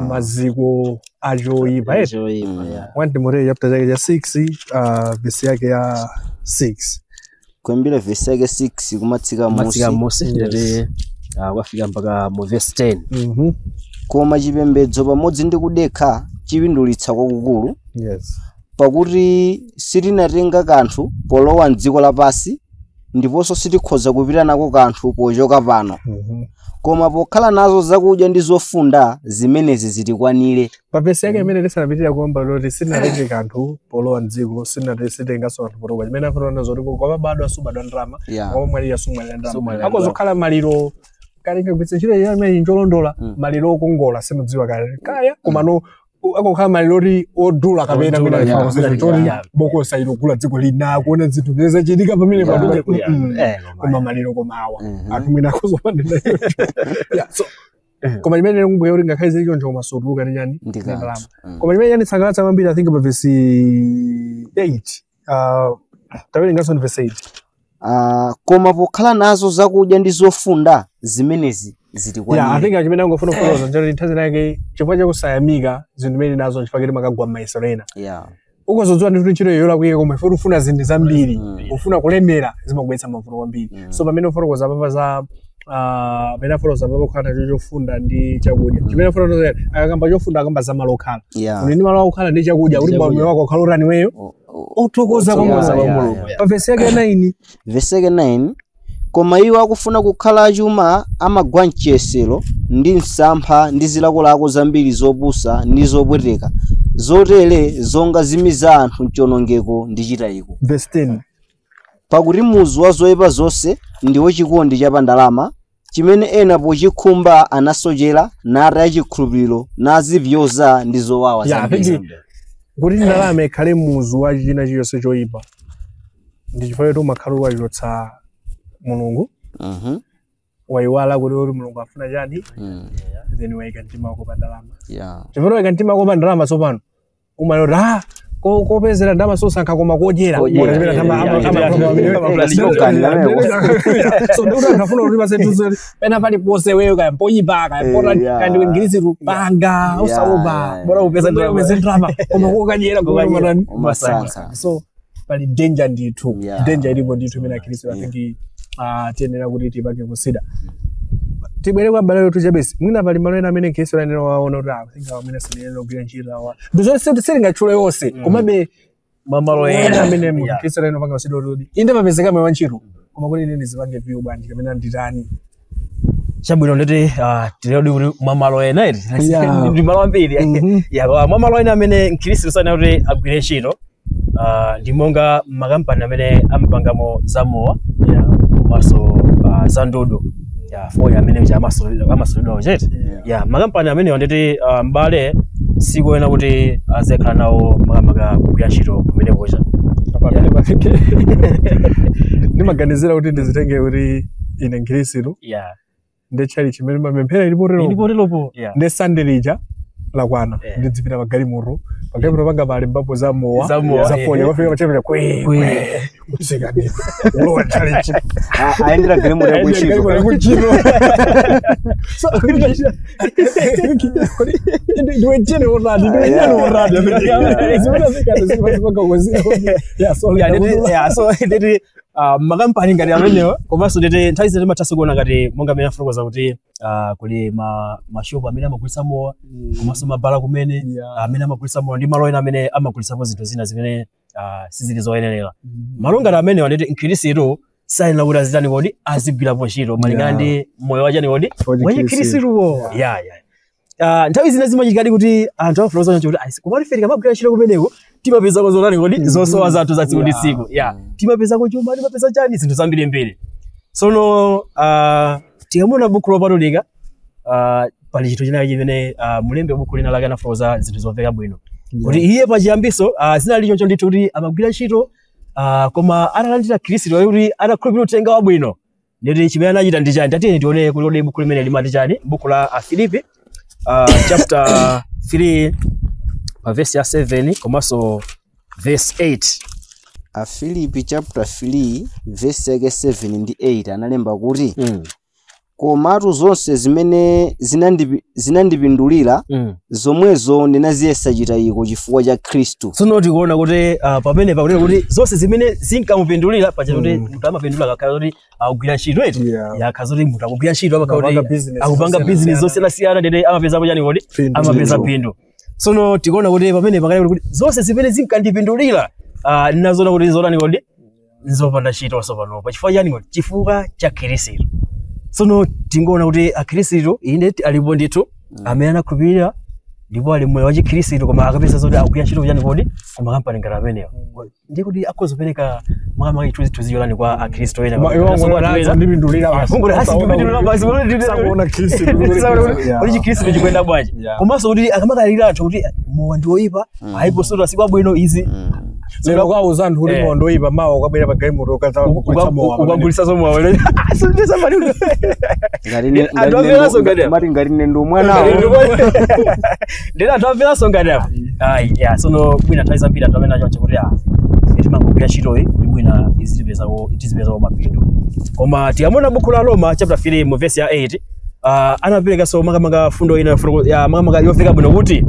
maziko achoyipa eti.
Choyipa, yeah.
1 Timothy chapter chake cha 6, verse yake ya 6.
Kuyambira verse yake 6 kumatsika
Kumatsika
musi.
musi nditi kwafika mpaka mu verse 10.
Koma chipembedzo pamodzi ndi kudekha chipindulitsa kwakukulu, pakuti sitinatenga kanthu polowa mdziko lapansi, ndiponso sitikhoza kupita nako kanthu pochoka pano. Koma pokhala nazo zakudya ndi zofunda, zimenezi zitikwanire.
Pa vesi yake imene tisanapitira kuomba loti sitinatenge kanthu polowa mdziko, sitenganso kanthu polowa, chimene afuna zoti kwamabadwa subadwa ndalama, kwamwalira sumwalira ndalama.
Sumwalira.
Akozokhala maliro kale ngagwiritsa ntchito ya imene njolondola, maliro okongola simudziwa kale kaya, komano akokhala maliro oti odula kapena
Odula,
mwina choti bokosa ilo kugula dziko lina kuona zinthu zimene zachitika pamene paduka. Koma maliro komawa anthu mwina akozopanda, yeah, so koma chimene ndikumbukira kuti ngakhale zili choncho koma sotuluka ndi chani?
Ndi
Ndi ndalama.
kanthu.
Koma chimene chandisangalatsa kwambiri, I think pa verse 8, tawerenganso ndi verse 8.
Ah, koma pokhala nazo zakudya ndi zofunda, zimenezi
Yeah, I
zitikwanire.
think chimene angofuna kufotokoza nchoti nthawi zinake chifukwa chakusayamika zinthu zimene nazo chifukwa choti makagwa m'mayesero ena. Ukazodziwa ndithu ntchito iyo yolakwika, koma ife ufuna zinthu zambiri, ufuna kulemera, zimagwetsa mavuto kwambiri. So pamene ufotokoza papa za pamene afotokoza papa kukhala nacho chofunda ndi chakudya, chimene afotokoza akakamba chofunda akamba za malo okhala, uli ndi malo okhala ndi chakudya kuti
Chakudya.
moyo wako ukhala utani weyo othokoza kwa
Yeah,
Mulungu.
yeah.
Pa vesi yake ya 9.
Verse yake 9: koma iwo akufuna kukhala achuma amagwa mchiyesero ndi msampha ndi zilakolako zambiri zopusa ndi zopweteka, zotere zonga zimiza anthu mchionongeko ndi chitayiko.
Verse 10.
Pakuti muzu wa zoyipa zonse ndiwo chikondi cha pandalama, chimene ena pochikhumba anasochera nataya chikhulupiriro nazipyoza ndi zowawa
Yeah, I
zambiri.
think kuti ndalama ikhale muzu wa china chilichonse choyipa ndi chifukwa choti umakhala wachotsa Mulungu, wayiwala kuti Mulungu afuna chani, then wayika mtima wako pa ndalama. Chifukwa wayika mtima wako pa ndalama, tsopano umalota kopezera ndalama sosankha koma kodyera.
Kodyera.
Mona chimene so ndikuti anthu afuna kuti pase tuzo pena paliponse weyo kaya mpoyipa kaya mpota kaya ndiwe ngirizitu panga usaopa,
Bora upeze ndalama.
upeze ndalama, koma kokadyera kumatani?
Umasankha.
So pali danger ndithu. Danger ilipo ndithu imene akhristu, I think, tiyenera kuti tipange consider. Tibwere kwa mbale yathu Jabesi, mwina pali malo ena amene mkhristu ayenera waona kuti ah, I think awa amene sindiyenera kugwira ntchito awa, ndizonse sitingatchule yonse, komabe
Mamalo
ena
ena
amene mkhristu ayenera kupanga consider kuti inde papezeka moyo wa ntchito, koma kuti ine ndizipange view bwanji kapena nditani?
Chabwino, nditi tilodi kuti mwamalo ena iti ndi malo ambiri. Yeah, koma mwamalo ena amene mkhristu sana kuti agwire ntchito ndi monga makampani amene amapangamo zamowa komanso za ndudu ya foya amene uja amasulidwawo chete. Yeah, makampani amenewa nditi mbale sikuena kuti azikhala nawo makamaka kugwira ntchito kumene kucha.
Pamene pafike ndimaganizira kuti ndizitenge kuti Ine nkhirisitu
Yeah.
ndi chali chimene mapemphera ilipo
Ilipo yeah.
ndi Sunday lija lakwana ndidzipita pagalimoto panga pali mbapo za mowa za fonya kwafika pachapita kwe kwe kutsika ndi ulowa chalichi
Aendera galimoto yakuntchito.
kuntchito. So ndiwe jene oradi ndiwe jene oradi zimene zikati zimapanga yeah so
Yeah, so nditi makampani ngati amenewo komanso nditi nthawi zina timatha kuona ngati monga amene afotokoza kuti kuli mashopu amene amagulitsa mowa komanso mabala kumene amene amagulitsa mowa ndi malo ena amene amagulitsapo zinthu zina zimene sizili zoyenerera. Malo ngati amenewa nditi mkhirisitu sayenera kuti azitani kodi azigwirapo ntchito malingana ndi moyo wachani kodi wachikhirisituwo. Yeah. Nthawi zina zimachitikadi kuti anthu amafotokoza choncho kuti ayi komatu ife tikamagwira ntchito kumeneko timapezako zotani kodi zosowa zathu za tsiku ndi tsiku. Yeah. Timapezako chuma, timapeza chani zinthu zambirimbiri. Sono tikamuona buku lopatulika pali chinthu chinake chimene mulembe buku lina lake anafotokoza zinthu zomveka bwino kuti iye pachiyambiso zinali choncho ndithu kuti amagwira ntchito koma atalandira Khristu kuti atakhulupirira uthenga wabwino nditi chimene anachita ndi chani. Tatiyeni tione kuti buku limene limati chani, buku la Afilipi chapter 3 pa verse ya 7 komanso verse 8.
Afilipi chapter 3 verse yake 7 ndi 8 analemba kuti komatu zonse zimene zinandipindulira zomwezo ndinaziyesa chitayiko chifukwa cha Khristu.
Tsono tikuona kuti pamene pakunena kuti zonse zimene zinkamupindulira paja kuti munthu amapindula akakhala kuti akugwira ntchito eti yakhala kuti munthu akugwira ntchito amakhala kuti akupanga business zosiyanasiyana ndete amapezapo chani kodi amapeza phindu. Tsono tikuona kuti pamene pakanena kuti zonse zimene zinkandipindulira ndinazoona kuti zotani kodi nzopanda ntchito panopa chifukwa chani kodi chifukwa cha Khristu. Tsono tingoona kuti akhristu ine alipo ndithu amene anakhulupirira ndipo ali moyo wa chikhristu koma akapeza zoti akugwira ntchito chani kodi kumakampani ngati amenewa ndiye kuti akhoza kupereka makamaka chithunzithunzi chotani kwa akhristu ena. Kuti chikhristu chikuyenda bwanji komanso kuti akamakalira anthu kuti mowa ndi woyipa ayipo siku abwino izi
lero kwauza anthu kuti mowa ndi woyipa mawa ukabwera pa galimoto
ukagulitsa mowa.
Mati ngati ine ndi mwanawo
ndera anthu amveranso ngati apa. Ayi yeah sono mwina nthawi zambiri anthu amene achoncho kuti ife timangogwira ntchitoyi kuti mwina izitipezako mapindu. Koma tikamuona buku la Roma chapter 3 mu verse ya 8 anaperekanso makamaka fundo ina makamaka yofika bwino kuti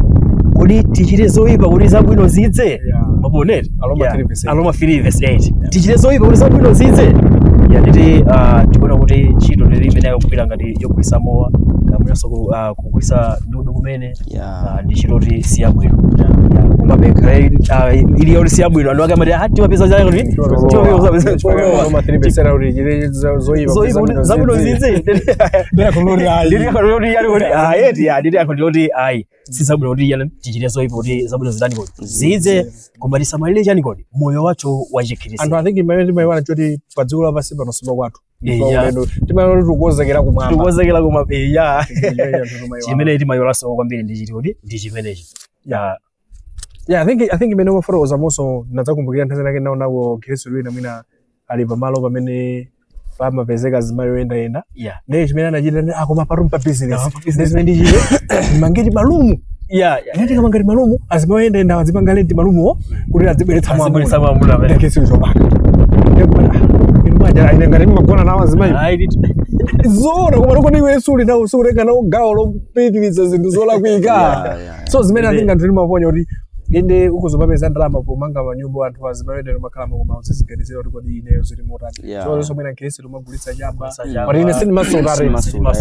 kodi tichite zoyipa kuti zabwino zidze. Maponere Aroma 3 verse 8 tichite zoyipa kuti zabwino zidze. Nditi tikuona kuti ntchito ndili imene yakugwira ngati yogulitsa mowa kamunanso kugulitsa ndudu kumene ndi ntchito kuti si yabwino. Koma bekha ili yoti si yabwino anthu ake amati timapeza chani kuti zoyipa zabwino zidze. Nditi akhuloti ayi si zabwino kuti tichite zoyipa kuti zabwino zidani kodi zidze koma tisamalire chani kodi moyo wathu wa chikhristu.
Anthu I think imene timayiwana choti pa dziko lapansi pano si kwathu timayiwana kuti tikukonzekera kumwamba
tikukonzekera kumwamba chimene timayiwalanso kwambiri ndi chiti kuti ndi chimenechi.
Yeah, I think imene umafotokoza monso nadzakumbukira nthawi zinake naonako Khristu wina mwina ali pamalo pamene pamapezeka azimayi oyendayenda ndiye chimene anachita ndi akoma parumu pa business ndi zimene ndichite mangeti malumu ngati kamangati malumu azimayi oyendayenda azipanga lenti malumuwo kuti azibweretsa
mwamuna
ndi Khristu chopaka ine ngati mmagona nawo azimayi zoona koma kodi iwe suli nawo sukutenga nawo gawo lopitiriza zinthu zolakwika. So zimene I think anthu timaponya kuti inde ukuzopapeza ndalama pomanga manyumba anthu azimayendera makhala koma uziziganizira kuti kodi ineyo zili motani. So zonse mwina Khristu timagulitsa chamba kodi ine sindimasota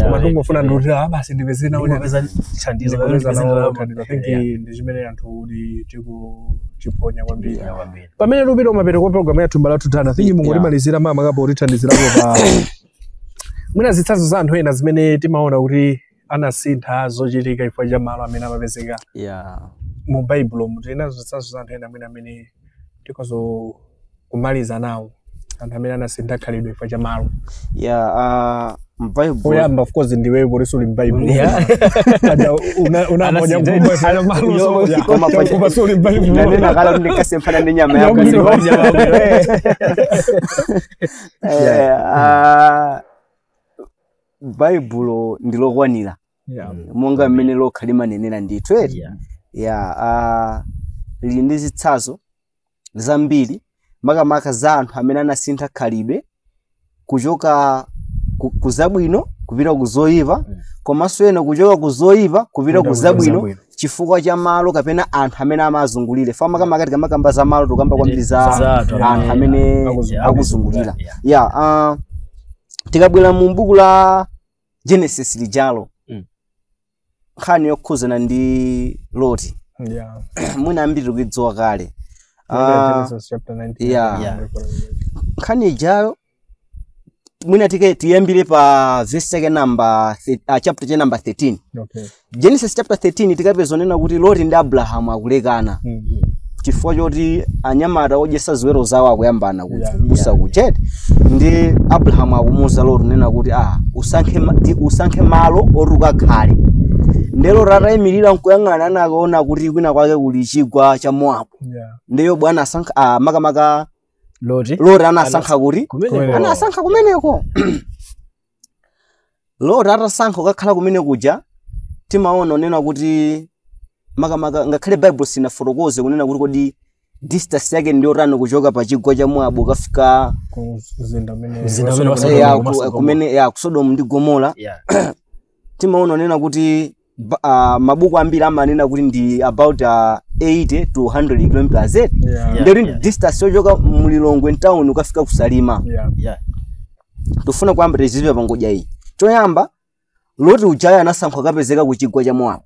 koma ndingofuna ndikuti basi ndipeze nawo
thandizo.
I think ndi chimene anthu kuti tikuchiponya kwambiri pamene tupita kumapeto kwa program yathu Mbala Tutana. I think mungotimalizira mama kapo kutithandizirapo pa mwina zitsanzo za anthu ena zimene timaona kuti anasintha zochitika chifukwa cha malo amene amapezeka mu Baibulo. Tinazo zitsanzo za anthu ena mwina amene tikozo kumaliza nawo anthu amene anasintha khalidwe chifukwa cha malo.
M'Baibulo
oyamba of course ndiwe poti suli m'Baibulo unaponya mkubwa malo so koma suli m'Baibulo
nanena kala kuti ndikasemphana ndi nyama yako. Baibulo ndilokwanira. Monga mmene lokha limanenera ndithu eti. Yeah, lili ndi zitsanzo zambiri makamaka za anthu amene anasintha khalidwe kuchoka kuzabwino kupita kuzoyipa, komanso ena kuchoka kuzoyipa kupita kuzabwino chifukwa cha malo kapena anthu amene amazungulira. Fa makamaka tikamakamba za malo tukamba kwambiri za anthu amene akuzungulira. Yeah, tikabwera mu buku la Genesis lijalo, nkhani yokhuzana ndi Loti. Mwina ambiri tikuidziwa kale.
Genesis chapter 19.
Nkhani ijayo mwina tiyambire pa verse yake number chapter cha number 13.
Okay.
Genesis chapter 13 tikapeza nena kuti Loti ndi Abrahamu akulekana. Chifukwa choti anyamata odyesa ziwero zawo akuyambana kubusa kuchete. Ndi Abrahamu akumuwuza Loti nena kuti usankhe malo oti ukakhale. Ndelo ratayimirira nkuyang'ana anakaona kuti kwina kwake kuli chigwa cha Mowabu. Ndiyo bwana asankha makamaka
Loti
anasankha kuti anasankha kumeneko. Loti atasankha kukakhala kumene kuja, timaona onena kuti makamaka ngakhale Bible sinafotokoze kunena kuti kodi distance yake ndiyo tani kuchoka pa chigwa cha Mowabu kafika kumene ya Sodomu ndi Gomora. Timaona onena kuti mabuku ambiri amanena kuti ndi about 80 to 100 kilometers. Nderi distance yochoka mulilongwe town ukafika kusalima. Tufuna kwamba tiziwe pangodya iyi. Choyamba Loti ujaya anasankha kapezeka ku chigwa cha Mowabu.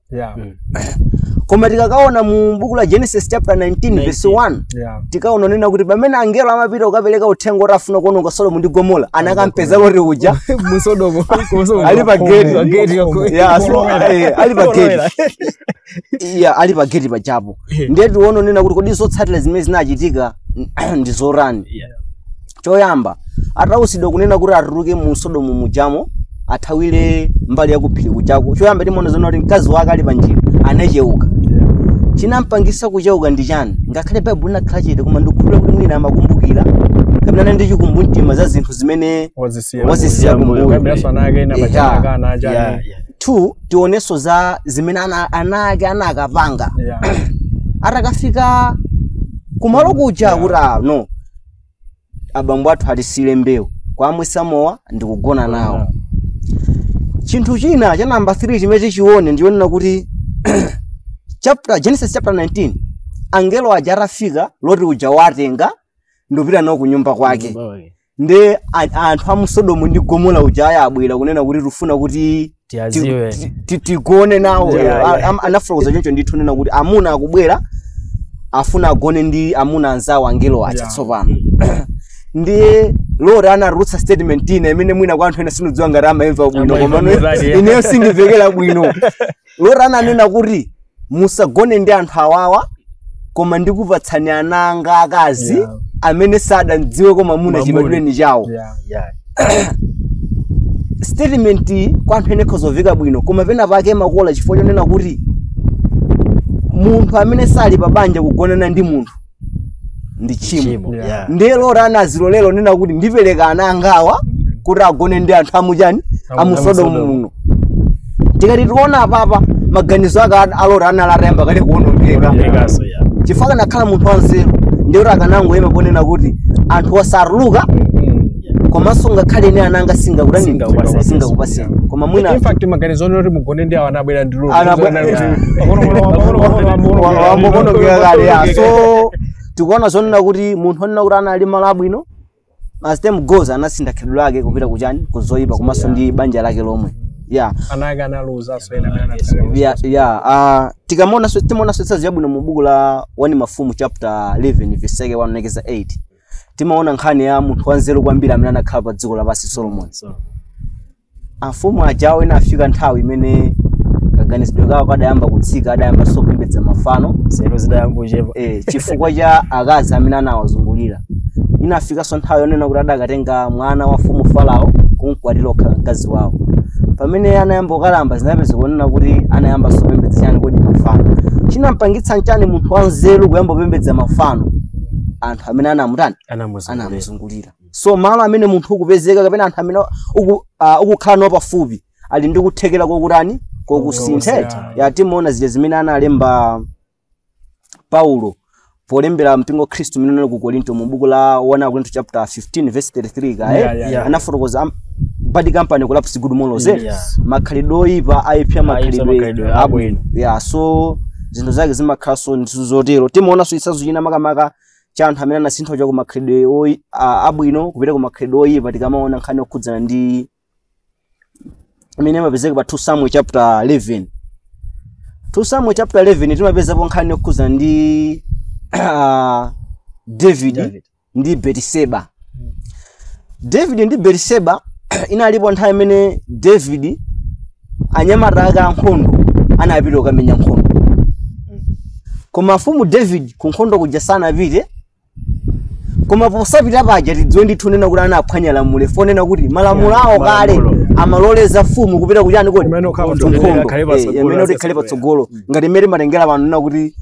Koma tikakaona mu buku la Genesis chapter 19 verse 1, tikaona nena kuti pamene angelo amapita kukapereka uthenga oti afuna kuononga Sodomu ndi Gomora, anakampeza Loti uja
mu Sodomu
ali pa gate. Ali pa gate. Ali pa gate pachapo. Ndiye tione nena kuti kodi zotsatira zimene zinachitika ndi zorani. Choyamba atausidwa kunena kuti atuluke mu Sodomu mujamo athawire mbali ya kuphiri kujako. Choyamba timaona zona kuti mkazi wake ali pa njira anacheuka. Chinampangisa kucheuka ndi chani? Ngakhale Baibulo linakhala chete, koma ndikukhulupirira kuti mwina amakumbukira kapena ndi chikumbumtima za zinthu zimene wazisiya kumbuyo. 2 tionenso za zimene ana ake anakapanga. Atakafika kumalo kuja kuti no, abambo athu atisiyire mbewu kwamwisa mowa ndikugona nawo. Chinthu china cha namba 3 chimene tichione ndionena kuti Genesis chapter 19, angelo aja atafika Loti uja watenga ndopita nawo ku nyumba kwake. Ndi anthu a mu Sodomu ndi Gomora uja ayabwera kunena kuti tifuna kuti tigone nawo. Anafotokoza choncho ndithu nena kuti amuna akubwera afuna agone ndi amuna anzawo angelo aja tsopano. Ndi Loti anarutsa statement ina imene mwina kwa anthu ena sinodziwa ngati amaimva bwino, koma ineyo sindimvekera bwino. Loti ananena kuti musagone ndi anthu awawa, koma ndikupatsani ana anga akazi amene sadandziwe koma muna chibadwireni chawo. Statement kwa anthu ene khozoveka bwino, koma pena pake makola chifukwa chonena kuti munthu amene sali pa banja kugonana ndi munthu ndi tchimo. Ndiye Loti anazilolero nena kuti ndipereka ana angawa kuti agone ndi anthu amuchani amu Sodomu muno. Tikati tiona apapa maganizo ake a Loti analatayamba kale kuonongeka. Chifukwa kanakhala munthu wanzeru ndiye kuti akanangoyima ponena kuti anthu osatuluka, komanso ngakhale ine ananga singakupaseni. Koma mwina
in fact maganizo oti mugone ndi awo anabwera ndi Loti.
Wambokonongeka kale. So tikuona zonena kuti munthu onena kuti anali malo abwino, as time goes anasintha khalidwe lake kupita kuchani kuzoyipa komanso ndi banja lake lomwe.
Anake analuza so ena amene anatsala.
Tikamona timaona zitsanzo zabwino mu buku la 1 Mafumu chapter 11 verse 1-8. Timaona nkhani ya munthu wanzeru kwambiri amene anakhala pa dziko lapansi, Solomon. Afumu ajawo ena afika nthawi imene kaganizidwe kawo kadayamba kutsika, adayamba sopembedza mafano
nzeru zidayamba kuchepa
chifukwa cha akazi amene anawazungulira. Inafikanso nthawi yonena kuti adakatenga mwana wa mfumu Farao kumkwatira okhala mkazi wawo. Pamene anayamba kukalamba zinapeza kunena kuti anayamba sopembedza chani kodi mafano. Chinampangitsa nchani munthu wanzeru kuyamba kupembedza mafano? Anthu amene anamutani anamuzungulira. So malo amene munthu ukupezeka kapena anthu amene ukukhala nawo pafupi ali ndi kuthekera kokutani kokusintha. Ya timaona zija zimene analemba Paulo polembera mpingo Khristu mene ku Korinto mu buku la 1 Korinto chapter 15 verse 33 kae anafotokoza bad company collapse good morals. Makhalidwe oyipa ayipsa makhalidwe abwino. Yeah, so zinthu zake zimakhalanso ndithu zotero. Timaonanso chitsanzo china makamaka cha anthu amene anasintha kuchoka ku makhalidwe abwino kupita ku makhalidwe oyipa, tikamaona nkhani yokhudzana ndi imene imapezeka pa 2 Samuel chapter 11. 2 Samuel chapter 11 timapezapo nkhani yokhudzana ndi David ndi Bathsheba. David ndi Bathsheba inalipo nthawi imene David anyamata ake ankhondo anapita kukamenya nkhondo. Koma mfumu David ku nkhondo kuja sanapite. Koma posapita paja tidziwe ndithu nena kuti anaphwanya lamulo, fonena kuti malamulo awo kale amaloleza mfumu kupita kuchani kodi imene ikhale patsogolo. Ngati imene matengera pano nena kuti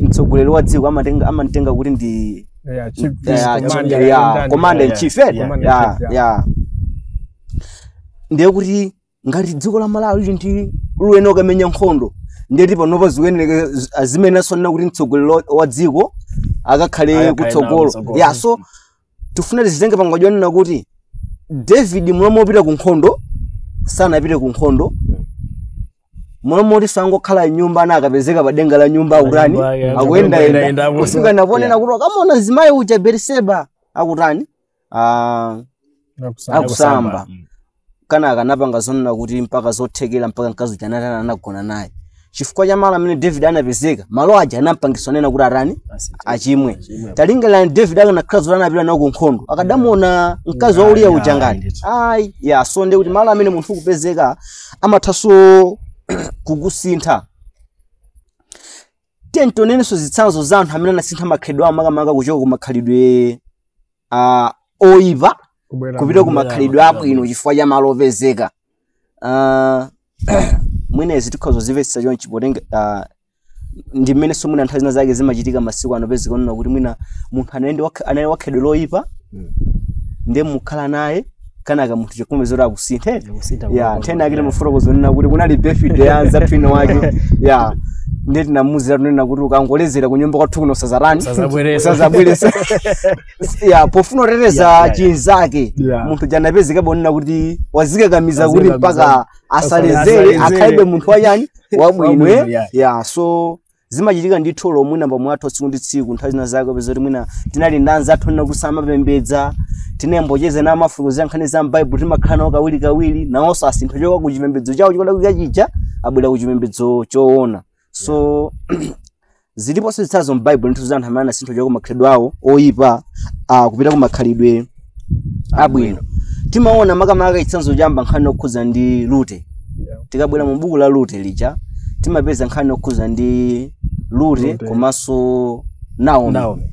mtsogoleri wa dziko amatenga kuti ndi commander in chief. Ndiye kuti ngati dziko la Malawi lili ndi luyeno kamenya nkhondo, ndiye panopa zikuyenera zimenenso nena kuti mtsogoleri wa dziko akakhale kutsogolo. Yeah, so tifuna tizitenge pangwadyo nena kuti David mulomo opita ku nkhondo sanapite ku nkhondo. Mulomo oti sangokhala nyumba ana akapezeka pa denga la nyumba akutani akuyendayenda kufika naponena kuti akamona mzimayi uja Bathsheba akutani akusamba. Kana akanapanga zonena kuti mpaka zothekera mpaka mkazi uja anatana anagona naye. Chifukwa cha malo amene David anapezeka, malo aja anampangisa nena kuti atani achimwe. Talingalani David akanakhala zoti anapita nawo ku nkhondo akadamuona mkazi wa Uriya uja ngati ayi. Yeah, so ndiye kuti malo amene munthu ukupezeka amathanso kukusintha. Tentonenso zitsanzo za anthu amene anasintha makhalidwe awo makamaka kuchoka ku makhalidwe oyipa kupita ku makhalidwe abwino chifukwa cha malo opezeka. Mwinezi tikhoza zimvetsa chonchi potenga ndi mmene so mwina nthawi zina zake zimachitika masiku ano pezeka onena kuti mwina munthu anali wakhalidwe loyipa ndiye mukhala naye kanaka munthu chikumbe zoti akusinthe. Yeah, nthena akile mafotokozo nena kuti kunali birthday ya anzathu ino wake. Yeah, ndiye tinamuzira tunena kuti ukangolezera ku nyumba kwathu kuno usazarani usazabweresa. Yeah, pofuna kuteteza chinzake munthu janapezeka bonena kuti wazikakamiza kuti mpaka asalezere akhalibe munthu wachani wabwino. Yeah, so zimachitika ndithu lomwe namba mwathu tsiku ndi tsiku nthawi zina zake peza kuti mwina tinali ndi anzathu nena kuti samapembedza, tinembocheze na mafuko nkhani za m'Baibulo timakhala nawo kawirikawiri, nawonso asintha choka ku chipembedzo chawo chikoda chija abwera ku chipembedzo choona. So ziliponso zitsanzo m'Baibulo ndithu za anthu amene anasintha choka ku makhalidwe awo oyipa kupita ku makhalidwe abwino. Timaona makamaka chitsanzo chamba nkhani yokhudza ndi Rute. Tikabwera mu buku la Rute lija timapeza nkhani yokhudza ndi Rute komanso Naomi.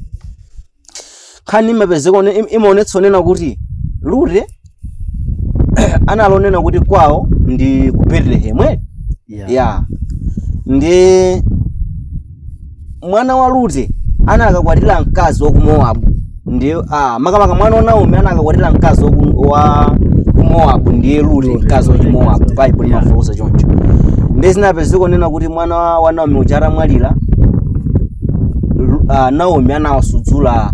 Nkhani imapezeka imaonetsa onena kuti Rute analonena kuti kwawo ndi ku Bethlehem. Yeah. Ndi mwana wa Rute anakakwatira mkazi wa ku Mowabu. Ndiye makamaka mwana wa Naomi anakakwatira mkazi wa ku Mowabu ndiye Rute mkazi wa ku Mowabu. Bible imafotokoza choncho. Ndiye zinapezeka onena kuti mwana wa Naomi uja atamwalira, Naomi anawasudzula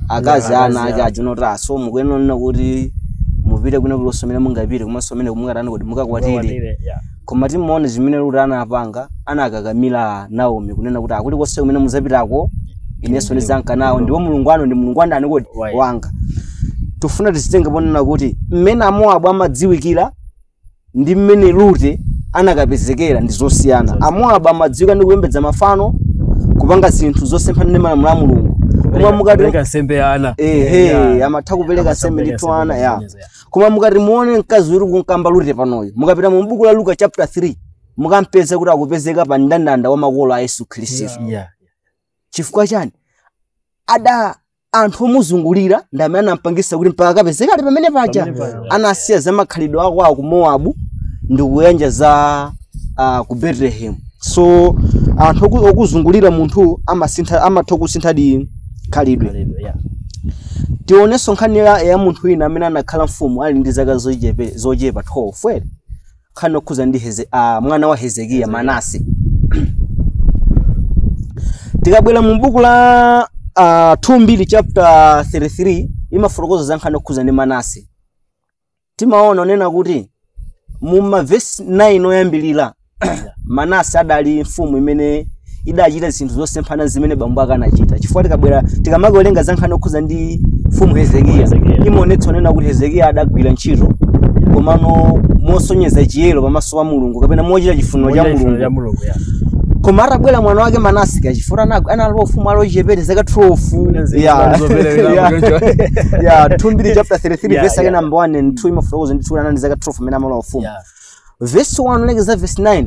akazi ana ake ajinota. So mukuyenera kuti mupite kwina kulonse mene mungapite komanso mene mungatani kuti mukakwatire. Koma timuone zimene Rute anapanga, anakakamira Naomi kunena kuti akuti konse kumene muzapitako inenso ndizanka nawo, ndipo Mulungu wanu ndi Mulungu wandani kodi wanga. Tifuna tizitenge ponena kuti mmene Amowabu amadziwikira ndi mmene Rute anakapezekera ndi zosiyana. Amowabu amadziwika ndi kupembedza mafano, kupanga zinthu zosemphana ndi malamulo a Mulungu. Koma mukati
kupereka nsembe ana.
Amatha kupereka nsembe ndithu ana. Yeah. Koma mukati muone mkazi uri kunkamba Rute panoyo, mukapita mu buku la Luka chapter 3 mukampeza kuti akupezeka pa mndandanda wa makolo a Yesu Khristu. Chifukwa chani? Ada anthu omuzungulira ndi amene anampangisa kuti mpaka akapezeka ali pamene paja. Anasiya za makhalidwe ako ku Mowabu ndi kuyanja za ku Bethlehem. So anthu okuzungulira munthu amasintha, amatha kusintha di khalidwe. Tionenso nkhani ya munthu wina amene anakhala mfumu ali ndi zaka zochepa 12 ere nkhani yokhuza ndi mwana wa Hezekiya Manase. Tikabwera mu buku la 2 chapter 33 imafotokoza za nkhani yokhuza ndi Manase. Timaona onena kuti mu mavesi 9 oyambilira Manase adali mfumu imene idachita zinthu zosemphana zimene bambo ake anachita. Chifukwa tikabwera tikamawerenga za nkhani yokhuza ndi mfumu Hezekiya imaonetsa onena kuti Hezekiya adagwira ntchito komano mosonyeza chiyero pamaso pa Mulungu kapena mochita chifuniro cha Mulungu. Koma atabwera mwana wake Manase kachifura analowa ufumu ali ochepere zaka 12. Yeah, 2 chapter 33 verse number 1 and 2 imafotokoza ndithu anali zaka 12 amene amalowa ufumu. Verse 1 lekeza verse 9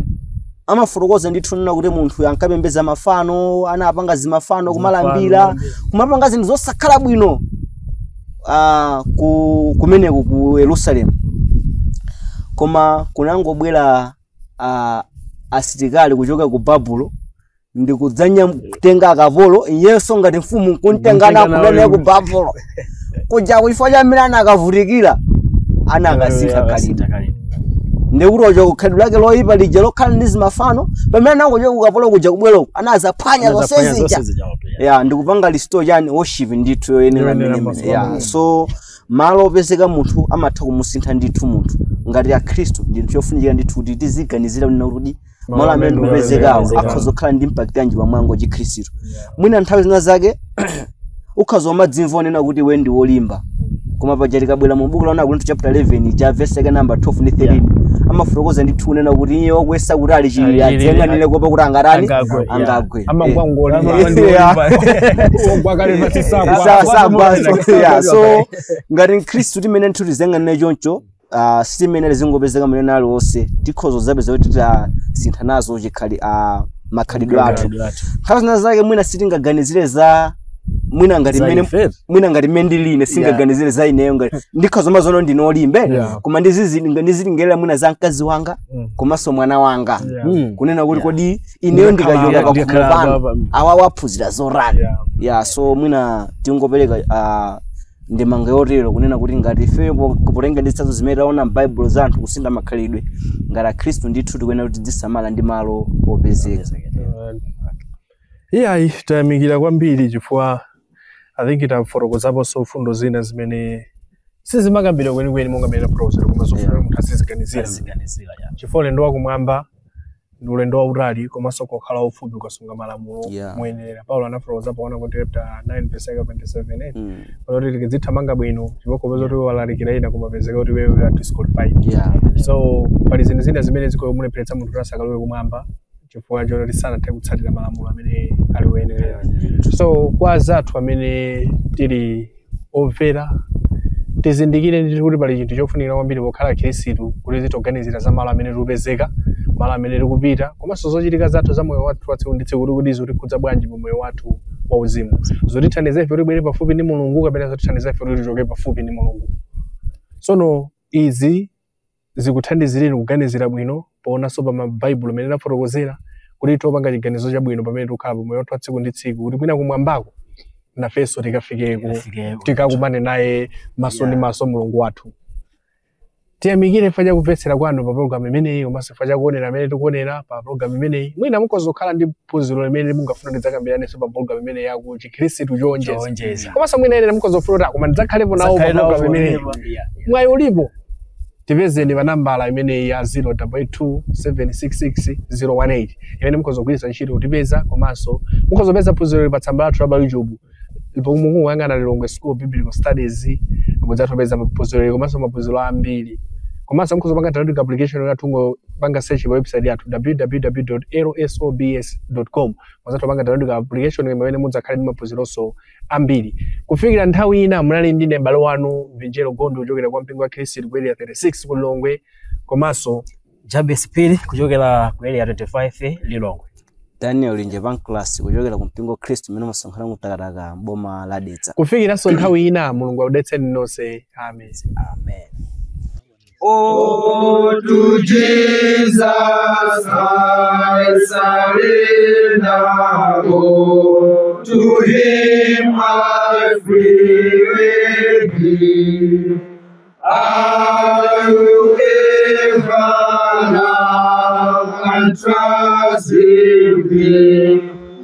amafotokoza ndithu nena kuti munthu ankapembedza mafano, anapanga zimafano, kumalambira, kumapanga zinthu zosakhala bwino kumeneko ku Yerusalemu. Koma kunangobwera asilikali kuchoka ku Babulo ndi kudzanya kutenga akapolo iyenso ngati mfumu nkuntenga nakulonera ku Babulo kuja kuchifukwa cha mmene anakavutikira anakasintha khalidwe. Ndikuti ocho khalidwe lake loyipa lija lokhala ndi zimafano pamene anangochoka ku kapolo kuja kubwerako anazaphwanya zonse zija. Yeah, ndikupanga restore chani worship ndithu yoyenera mmene. Yeah, so malo opezeka munthu amatha kumusintha ndithu munthu ngati akhristu ndi nthu yofunikira ndithu kuti tiziganizira kuti malo amene ndikupezekawo akhoza kukhala ndi impact yanji pamwango chikhristu. Mwina nthawi zina zake ukhoza umadzimva onena kuti iwe ndi wolimba, koma paja tikabwera mu buku la 1 Korinto chapter 11 cha verse number 12 ndi 13 amafotokoza ndithu unena kuti iye wakuwesa kuti ali chilili adziyang'anire kuopa kuti angatani angagwe. So ngati mkhristu timene nthu tiziyang'anire choncho, sitimene tizingopezeka mmene aliwonse tikhoza zapeza kuti tasintha nazo chikhali makhalidwe athu. Nthawi zina zake mwina sitingaganizire za mwina ngati mmene ndili singaganizire za ineyo ngati ndikhoza mazono ndinolimbe koma ndizilingera mwina za mkazi wanga komanso mwana wanga kunena kuti kodi ineyo ndikachoka pakhomo pano awa waphunzira zorani. Yeah, so mwina tingopereka ndemanga yotero kunena kuti ngati ifeyo potenga ndi zitsanzo zimene taona m'Baibulo za anthu kusintha makhalidwe ngati akhristu ndithu tikuyenera kuti tizisamala ndi malo opezeka.
Iyayi tayamikira kwambiri chifukwa I think tafotokozaponso mfundo zina zimene sizimakambira kwenikweni monga mmene tafotokozera koma zofunika munthu aziziganizira. Chifukwa ulendo wakumwamba ndi ulendo wautali komanso kokhala ufupi ukasunga malamulo moyenera. Paulo anafotokozapo 1 Korinto chapter 9 verse 27 kuti tikizithamanga bwino chifukwa kopeza kuti walalikira ina koma pezeka kuti wewe you are disqualified. So pali zinthu zina zimene zikomulepheretsa munthu kuti asakalowe kumwamba chifukwa choti sanathe kutsatira malamulo amene ali woyenera. So kwa azathu amene tili omvera tizindikire ndithu kuti pali chinthu chofunikira kwambiri pokhala khristu kuti titoganizira za malo amene tikupezeka, malo amene tikupita, komanso zochitika zathu za moyo wathu wa tsiku ndi tsiku kuti zitikhudza bwanji pa moyo wathu wauzimu, zotithandiza ife kuti tibwere pafupi ndi Mulungu kapena zotithandiza ife kuti tichoke pafupi ndi Mulungu. Tsono izi zikuthandizireni kuganizira bwino poonanso pa mabaibulo amene tafotokozera kuti topanga chiganizo chabwino pamene tikukhala pa moyo wathu wa tsiku ndi tsiku kuti mwina kumwambako nafenso tikafikeko tikakumane naye maso ndi maso Mulungu wathu. Tiyamikire chifukwa cha kumvetsera kwanu pa programu imeneyi komanso chifukwa cha kuonera amene tikuonera pa programu imeneyi. Mwina mukhoza kukhala ndi phunziro limene mungafuna tidzakambiranenso pa programu imeneyi yaku chikhristu chowonjeza, komanso mwina ene mukhoza kufuna kuti koma ndidzakhalepo nawo pa programu imeneyi. Mwayi ulipo, tipezeni pa nambala imeneyi ya 082766018 imene mukhoza kugwiritsa ntchito kutipeza, komanso mukhoza kupeza phunziro pa tsamba lathu la pa YouTube pomukuyang'ana Lilongwe School of Biblical Studies mudzatopeza maphunziro komanso maphunziro ambiri. Komanso mukhoza kupanga download application yathu ngopanga search pa website yathu www.lsobs.com mudzatopanga download application imene mudzakhale ndi maphunzironso ambiri. Kufikira nthawi ina munali ndine m'bale wanu Mvinjero Gondo kuchokera kwa mpingo wa Khristu ku Area 36 ku Lilongwe, komanso
Jabes Phiri kuchokera ku Area 25 Lilongwe,
Daniel Linje Pancras kuchokera ku mpingo wa Khristu umene umasonkhana ku Mtakataka boma la Dedza.
Kufikiranso nthawi ina Mulungu akudalitseni nonse. Amen.
Amen.
Oh, to Jesus I surrender all. To him I freely give. I will ever love and trust in thee.